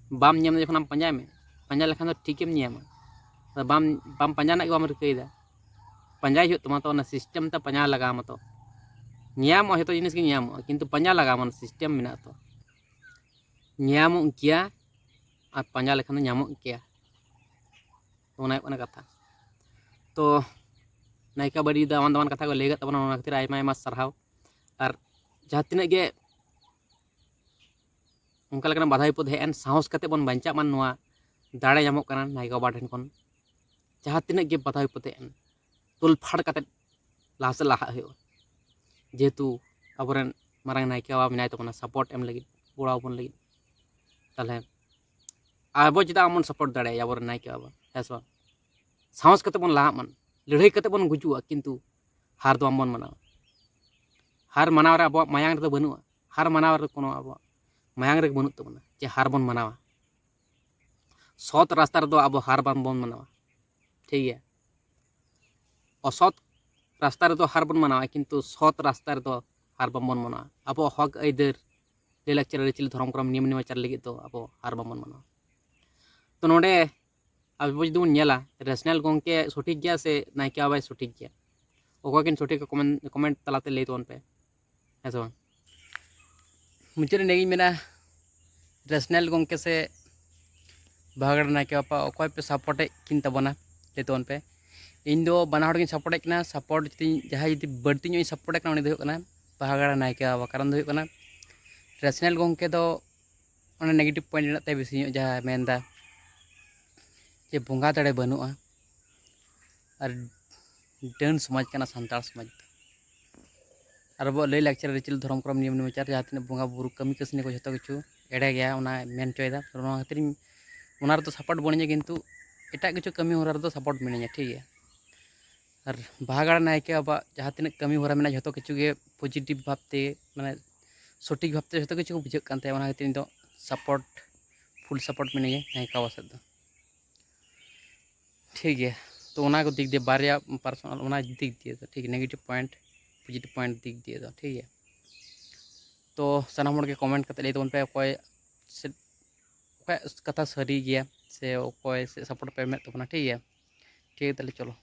ᱵᱟᱢ ᱧᱟᱢ ᱫᱟ ᱡᱚᱠᱷᱚᱱ, ᱟᱢ ᱯᱟᱸᱡᱟᱭ ᱢᱮ, ᱯᱟᱸᱡᱟ ᱞᱮᱠᱷᱟᱱ ᱫᱚ ᱴᱷᱤᱠᱮᱢ ᱧᱟᱢᱟ᱾ ᱟᱫᱚ ᱵᱟᱢ ᱵᱟᱢ ᱯᱟᱸᱡᱟ ᱨᱮᱱᱟᱜ ᱜᱮ ᱵᱟᱢ ᱨᱤᱠᱟᱹᱭᱮᱫᱟ᱾ ᱯᱟᱸᱡᱟᱭ ᱦᱩᱭᱩᱜ ᱛᱟᱢᱟ ᱛᱚ, ᱚᱱᱟ ᱥᱤᱥᱴᱮᱢ ᱛᱮ ᱯᱟᱸᱡᱟ ᱞᱟᱜᱟᱣ ᱟᱢᱟ ᱛᱚ᱾ ᱧᱟᱢᱚᱜᱼᱟ, ᱡᱚᱛᱚ ᱡᱤᱱᱤᱥ ᱜᱮ ᱧᱟᱢᱚᱜᱼᱟ, ᱠᱤᱱᱛᱩ ᱯᱟᱸᱡᱟ ᱞᱟᱜᱟᱣ ᱟᱢᱟ, ᱚᱱᱟ ᱥᱤᱥᱴᱮᱢ ᱢᱮᱱᱟᱜᱼᱟ ᱛᱚ᱾ ᱧᱟᱢᱚᱜ ᱜᱮᱭᱟ, ᱟᱨ ᱯᱟᱸᱡᱟ ᱞᱮᱠᱷᱟᱱ ᱫᱚ ᱧᱟᱢᱚᱜ ᱜᱮᱭᱟ᱾ ᱛᱚ ᱚᱱᱟ ᱦᱩᱭᱩᱜ ᱠᱟᱱᱟ ᱠᱟᱛᱷᱟ᱾ ᱛᱚ ᱱᱟᱭᱠᱟ ᱵᱟᱹᱲᱤᱡ ᱫᱟᱢᱟᱱ ᱫᱟᱢᱟᱱ ᱠᱟᱛᱷᱟ ᱠᱚ ᱞᱟᱹᱭ ᱟᱠᱟᱫ ᱛᱟᱵᱚᱱᱟ, ᱚᱱᱟ ᱠᱷᱟᱹᱛᱤᱨ ᱟᱭᱢᱟ ᱟᱭᱢᱟ ᱥᱟᱨᱦᱟᱣ᱾ ᱟᱨ ᱡᱟᱦᱟᱸ ᱛᱤᱱᱟᱹᱜ ᱜᱮ ᱚᱱᱠᱟ ᱞᱮᱠᱟᱱᱟᱜ ᱵᱟᱫᱷᱟ ᱵᱤᱯᱚᱫ ᱦᱮᱡ ᱮᱱ, ᱥᱟᱦᱚᱥ ᱠᱟᱛᱮ ᱵᱚᱱ ᱵᱟᱧᱪᱟᱜ ᱢᱟ, ᱱᱚᱣᱟ ᱫᱟᱲᱮ ᱧᱟᱢᱚᱜ ᱠᱟᱱᱟ ᱱᱟᱭᱠᱟ ᱵᱟᱵᱟ ᱴᱷᱮᱱ ᱠᱷᱚᱱ᱾ ᱡᱟᱦᱟᱸ ᱛᱤᱱᱟᱹᱜ ᱜᱮ ᱵᱟᱫᱷᱟ ᱵᱤᱯᱚᱫ ᱦᱮᱡ ᱮᱱ, ᱛᱩᱞᱯᱷᱟᱲ ᱠᱟᱛᱮ ᱞᱟᱦᱟ ᱥᱮᱫ ᱞᱟᱦᱟᱜ ᱦᱩᱭᱩᱜᱼᱟ᱾ ᱡᱮᱦᱮᱛᱩ ᱟᱵᱚᱨᱮᱱ ᱢᱟᱨᱟᱝ ᱱᱟᱭᱠᱮ ᱵᱟᱵᱟ ᱢᱮᱱᱟᱭ ᱛᱟᱵᱚᱱᱟ ᱥᱟᱯᱳᱨᱴ ᱮᱢ ᱞᱟᱹᱜᱤᱫ, ᱜᱚᱲᱚ ᱟᱵᱚᱱ ᱞᱟᱹᱜᱤᱫ᱾ ᱛᱟᱦᱚᱞᱮ ᱟᱵᱚ ᱪᱮᱫᱟᱜ ᱵᱟᱵᱚᱱ ᱥᱟᱯᱳᱨᱴ ᱫᱟᱲᱮᱭᱟᱭᱟ ᱟᱵᱚᱨᱮᱱ ᱱᱟᱭᱠᱮ ᱵᱟᱵᱟ? ᱦᱮᱸ ᱥᱮ ᱵᱟᱝ? ᱥᱟᱦᱚᱥ ᱠᱟᱛᱮ ᱵᱚᱱ ᱞᱟᱦᱟᱜ ᱢᱟ, ᱞᱟᱹᱲᱦᱟᱹᱭ ᱠᱟᱛᱮ ᱵᱚᱱ ᱜᱩᱡᱩᱜᱼᱟ, ᱠᱤᱱᱛᱩ ᱦᱟᱨ ᱫᱚ ᱵᱟᱝᱵᱚᱱ ᱢᱟᱱᱟᱣᱟ᱾ ᱦᱟᱨ ᱢᱟᱱᱟᱣ ᱨᱮ ᱟᱵᱚᱣᱟᱜ ᱢᱟᱭᱟᱝ ᱨᱮᱫᱚ ᱵᱟᱹᱱᱩᱜᱼᱟ᱾ ᱦᱟᱨ ᱢᱟᱱᱟᱣ ᱨᱮ ᱠᱳᱱᱳ ᱟᱵᱚᱣᱟᱜ ᱢᱟᱭᱟᱝ ᱨᱮ ᱵᱟᱹᱱᱩᱜ ᱛᱟᱵᱚᱱᱟ ᱡᱮ ᱦᱟᱨ ᱵᱚᱱ ᱢᱟᱱᱟᱣᱟ᱾ ᱥᱚᱛ ᱨᱟᱥᱛᱟ ᱨᱮᱫᱚ ᱟᱵᱚ ᱦᱟᱨ ᱵᱟᱝᱵᱚᱱ ᱢᱟᱱᱟᱣᱟ, ᱴᱷᱤᱠ ᱜᱮᱭᱟ? ᱚᱥᱚᱛ ᱨᱟᱥᱛᱟ ᱨᱮᱫᱚ ᱦᱟᱨ ᱵᱚᱱ ᱢᱟᱱᱟᱣᱟ, ᱠᱤᱱᱛᱩ ᱥᱚᱛ ᱨᱟᱥᱛᱟ ᱨᱮᱫᱚ ᱦᱟᱨ ᱵᱟᱝᱵᱚᱱ ᱢᱟᱱᱟᱣᱟ᱾ ᱟᱵᱚᱣᱟᱜ ᱦᱚᱠ ᱟᱹᱭᱫᱟᱹᱨ, ᱞᱟᱹᱭᱼᱞᱟᱠᱪᱟᱨ, ᱟᱹᱨᱤᱪᱟᱹᱞᱤ, ᱫᱷᱚᱨᱚᱢ, ᱠᱚᱨᱚᱢ, ᱱᱤᱭᱚᱢ, ᱱᱮᱢᱟᱪᱟᱨ ᱞᱟᱹᱜᱤᱫ ᱫᱚ ᱟᱵᱚ ᱦᱟᱨ ᱵᱟᱝᱵᱚᱱ ᱢᱟᱱᱟᱣᱟ᱾ ᱛᱚ ᱱᱚᱰᱮ ᱟᱵᱚ ᱡᱩᱫᱤ ᱵᱚᱱ ᱧᱮᱞᱟ, ᱨᱮᱥᱱᱟᱞ ᱜᱚᱢᱠᱮ ᱥᱚᱴᱷᱤᱠ ᱜᱮᱭᱟ ᱥᱮ ᱱᱟᱭᱠᱮ ᱵᱟᱵᱟᱭ ᱥᱚᱴᱷᱤᱠ ᱜᱮᱭᱟ? ᱚᱠᱚᱭ ᱠᱤᱱ ᱥᱚᱴᱷᱤᱠᱟ, ᱠᱚᱢᱮᱱᱴ, ᱠᱚᱢᱮᱱᱴ ᱛᱟᱞᱟᱛᱮ ᱞᱟᱹᱭ ᱛᱟᱵᱚᱱ ᱯᱮ, ᱦᱮᱸ ᱥᱮ ᱵᱟᱝ? ᱢᱩᱪᱟᱹᱫ ᱨᱮ ᱱᱤᱭᱟᱹᱜᱤᱧ ᱢᱮᱱᱟ, ᱨᱮᱥᱱᱟᱞ ᱜᱚᱢᱠᱮ ᱥᱮ ᱵᱟᱦᱟ ᱜᱟᱲ ᱱᱟᱭᱠᱮ ᱵᱟᱵᱟ ᱚᱠᱚᱭ ᱯᱮ ᱥᱟᱯᱳᱨᱴᱮᱫ ᱠᱤᱱ ᱛᱟᱵᱚᱱᱟ, ᱞᱟᱹᱭ ᱛᱟᱵᱚᱱ ᱯᱮ᱾ ᱤᱧ ᱫᱚ ᱵᱟᱱᱟ ᱦᱚᱲ ᱜᱤᱧ ᱥᱟᱯᱳᱨᱴᱮᱫ ᱠᱤᱱᱟ᱾ ᱥᱟᱯᱳᱨᱴ ᱡᱩᱫᱤ ᱡᱟᱦᱟᱸᱭ ᱡᱩᱫᱤ ᱵᱟᱹᱲᱛᱤ ᱧᱚᱜ ᱤᱧ ᱥᱟᱯᱳᱨᱴᱮᱫ ᱠᱟᱱᱟ, ᱩᱱᱤ ᱫᱚ ᱦᱩᱭᱩᱜ ᱠᱟᱱᱟ ᱵᱟᱦᱟ ᱜᱟᱲ ᱱᱟᱭᱠᱮ ᱵᱟᱵᱟ᱾ ᱠᱟᱨᱚᱱ ᱫᱚ ᱦᱩᱭᱩᱜ ᱠᱟᱱᱟ, ᱨᱮᱥᱱᱟᱞ ᱜᱚᱢᱠᱮ ᱫᱚ ᱚᱱᱟ ᱱᱮᱜᱮᱴᱤᱵᱷ ᱯᱚᱭᱮᱱᱴ ᱢᱮᱱᱟᱜ ᱛᱟᱭᱟ ᱵᱮᱥᱤ ᱧᱚᱜ, ᱡᱟᱦᱟᱸ ᱢᱮᱱᱫᱟ ᱡᱮ ᱵᱚᱸᱜᱟ ᱫᱟᱲᱮ ᱵᱟᱹᱱᱩᱜᱼᱟ ᱟᱨ ᱰᱟᱹᱱ ᱥᱚᱢᱟᱡᱽ ᱠᱟᱱᱟ ᱥᱟᱱᱛᱟᱲ ᱥᱚᱢᱟᱡᱽ ᱫᱚ᱾ ᱟᱨ ᱟᱵᱚᱣᱟᱜ ᱞᱟᱹᱭ ᱞᱟᱠᱪᱟᱨ, ᱟᱹᱨᱤᱪᱟᱹᱞᱤ, ᱫᱷᱚᱨᱚᱢ, ᱠᱚᱨᱚᱢ, ᱱᱤᱭᱚᱢ, ᱱᱮᱢᱟᱪᱟᱨ, ᱡᱟᱦᱟᱸ ᱛᱤᱱᱟᱹᱜ ᱵᱚᱸᱜᱟ ᱵᱩᱨᱩ, ᱠᱟᱹᱢᱤ ᱠᱟᱹᱥᱱᱤ ᱠᱚ, ᱡᱷᱚᱛᱚ ᱠᱤᱪᱷᱩ ᱮᱲᱮ ᱜᱮᱭᱟ, ᱚᱱᱟ ᱢᱮᱱ ᱦᱚᱪᱚᱭᱮᱫᱟ᱾ ᱛᱚ ᱱᱚᱣᱟ ᱠᱷᱟᱹᱛᱤᱨ ᱤᱧ ᱚᱱᱟ ᱨᱮᱫᱚ ᱥᱟᱯᱳᱨᱴ ᱵᱟᱹᱱᱩᱧᱟ, ᱠᱤᱱᱛᱩ ᱮᱴᱟᱜ ᱠᱤᱪᱷᱩ ᱠᱟᱹᱢᱤ ᱦᱚᱨᱟ ᱨᱮᱫᱚ ᱥᱟᱯᱳᱨᱴ ᱢᱤᱱᱟᱹᱧᱟ, ᱴᱷᱤᱠ ᱜᱮᱭᱟ᱾ ᱟᱨ ᱵᱟᱦᱟ ᱜᱟᱲ ᱱᱟᱭᱠᱮ ᱵᱟᱵᱟᱣᱟᱜ ᱡᱟᱦᱟᱸ ᱛᱤᱱᱟᱹᱜ ᱠᱟᱹᱢᱤ ᱦᱚᱨᱟ ᱢᱮᱱᱟᱜᱼᱟ, ᱡᱷᱚᱛᱚ ᱠᱤᱪᱷᱩ ᱜᱮ ᱯᱚᱡᱤᱴᱤᱵᱷ ᱵᱷᱟᱵᱽᱛᱮ, ᱢᱟᱱᱮ ᱥᱚᱴᱷᱤᱠ ᱵᱷᱟᱵᱽᱛᱮ ᱡᱷᱚᱛᱚ ᱠᱤᱪᱷᱩ ᱠᱚ ᱵᱩᱡᱷᱟᱹᱜ ᱠᱟᱱ ᱛᱟᱭᱟ᱾ ᱚᱱᱟ ᱠᱷᱟᱹᱛᱤᱨ ᱤᱧ ᱫᱚ ᱥᱟᱯᱳᱨᱴ, ᱯᱷᱩᱞ ᱥᱟᱯᱳᱨᱴ ᱢᱤᱱᱟᱹᱧᱟ ᱱᱟᱭᱠᱮ ᱵᱟᱵᱟ ᱥᱮᱫ ᱫᱚ, ᱴᱷᱤᱠ ᱜᱮᱭᱟ᱾ ᱛᱚ ᱚᱱᱟ ᱠᱚ ᱫᱤᱠ ᱫᱤᱭᱮ ᱵᱟᱨᱭᱟ ᱯᱟᱨᱥᱚᱱᱟᱞ, ᱚᱱᱟ ᱫᱤᱠ ᱫᱤᱭᱮ ᱫᱚ ᱴᱷᱤᱠ, ᱱᱮᱜᱮᱴᱤᱵᱷ ᱯᱚᱭᱮᱱᱴ, ᱯᱚᱡᱤᱴᱤᱵᱷ ᱯᱚᱭᱮᱱᱴ ᱫᱤᱠ ᱫᱤᱭᱮ ᱫᱚ, ᱴᱷᱤᱠ ᱜᱮᱭᱟ᱾ ᱛᱚ ᱥᱟᱱᱟᱢ ᱦᱚᱲ ᱜᱮ ᱠᱚᱢᱮᱱᱴ ᱠᱟᱛᱮ ᱞᱟᱹᱭ ᱛᱟᱵᱚᱱ ᱯᱮ, ᱚᱠᱚᱭ ᱥᱮ ᱚᱠᱚᱭᱟᱜ ᱠᱟᱛᱷᱟ ᱥᱟᱹᱨᱤ ᱜᱮᱭᱟ ᱥᱮ ᱚᱠᱚᱭ ᱥᱮ ᱥᱟᱯᱳᱨᱴ ᱯᱮ ᱮᱢᱮᱫ ᱛᱟᱵᱚᱱᱟ, ᱴᱷᱤᱠ ᱜᱮᱭᱟ᱾ ᱴᱷᱤᱠ ᱜᱮᱭᱟ, ᱛᱟᱦᱚᱞᱮ ᱪᱚᱞᱚ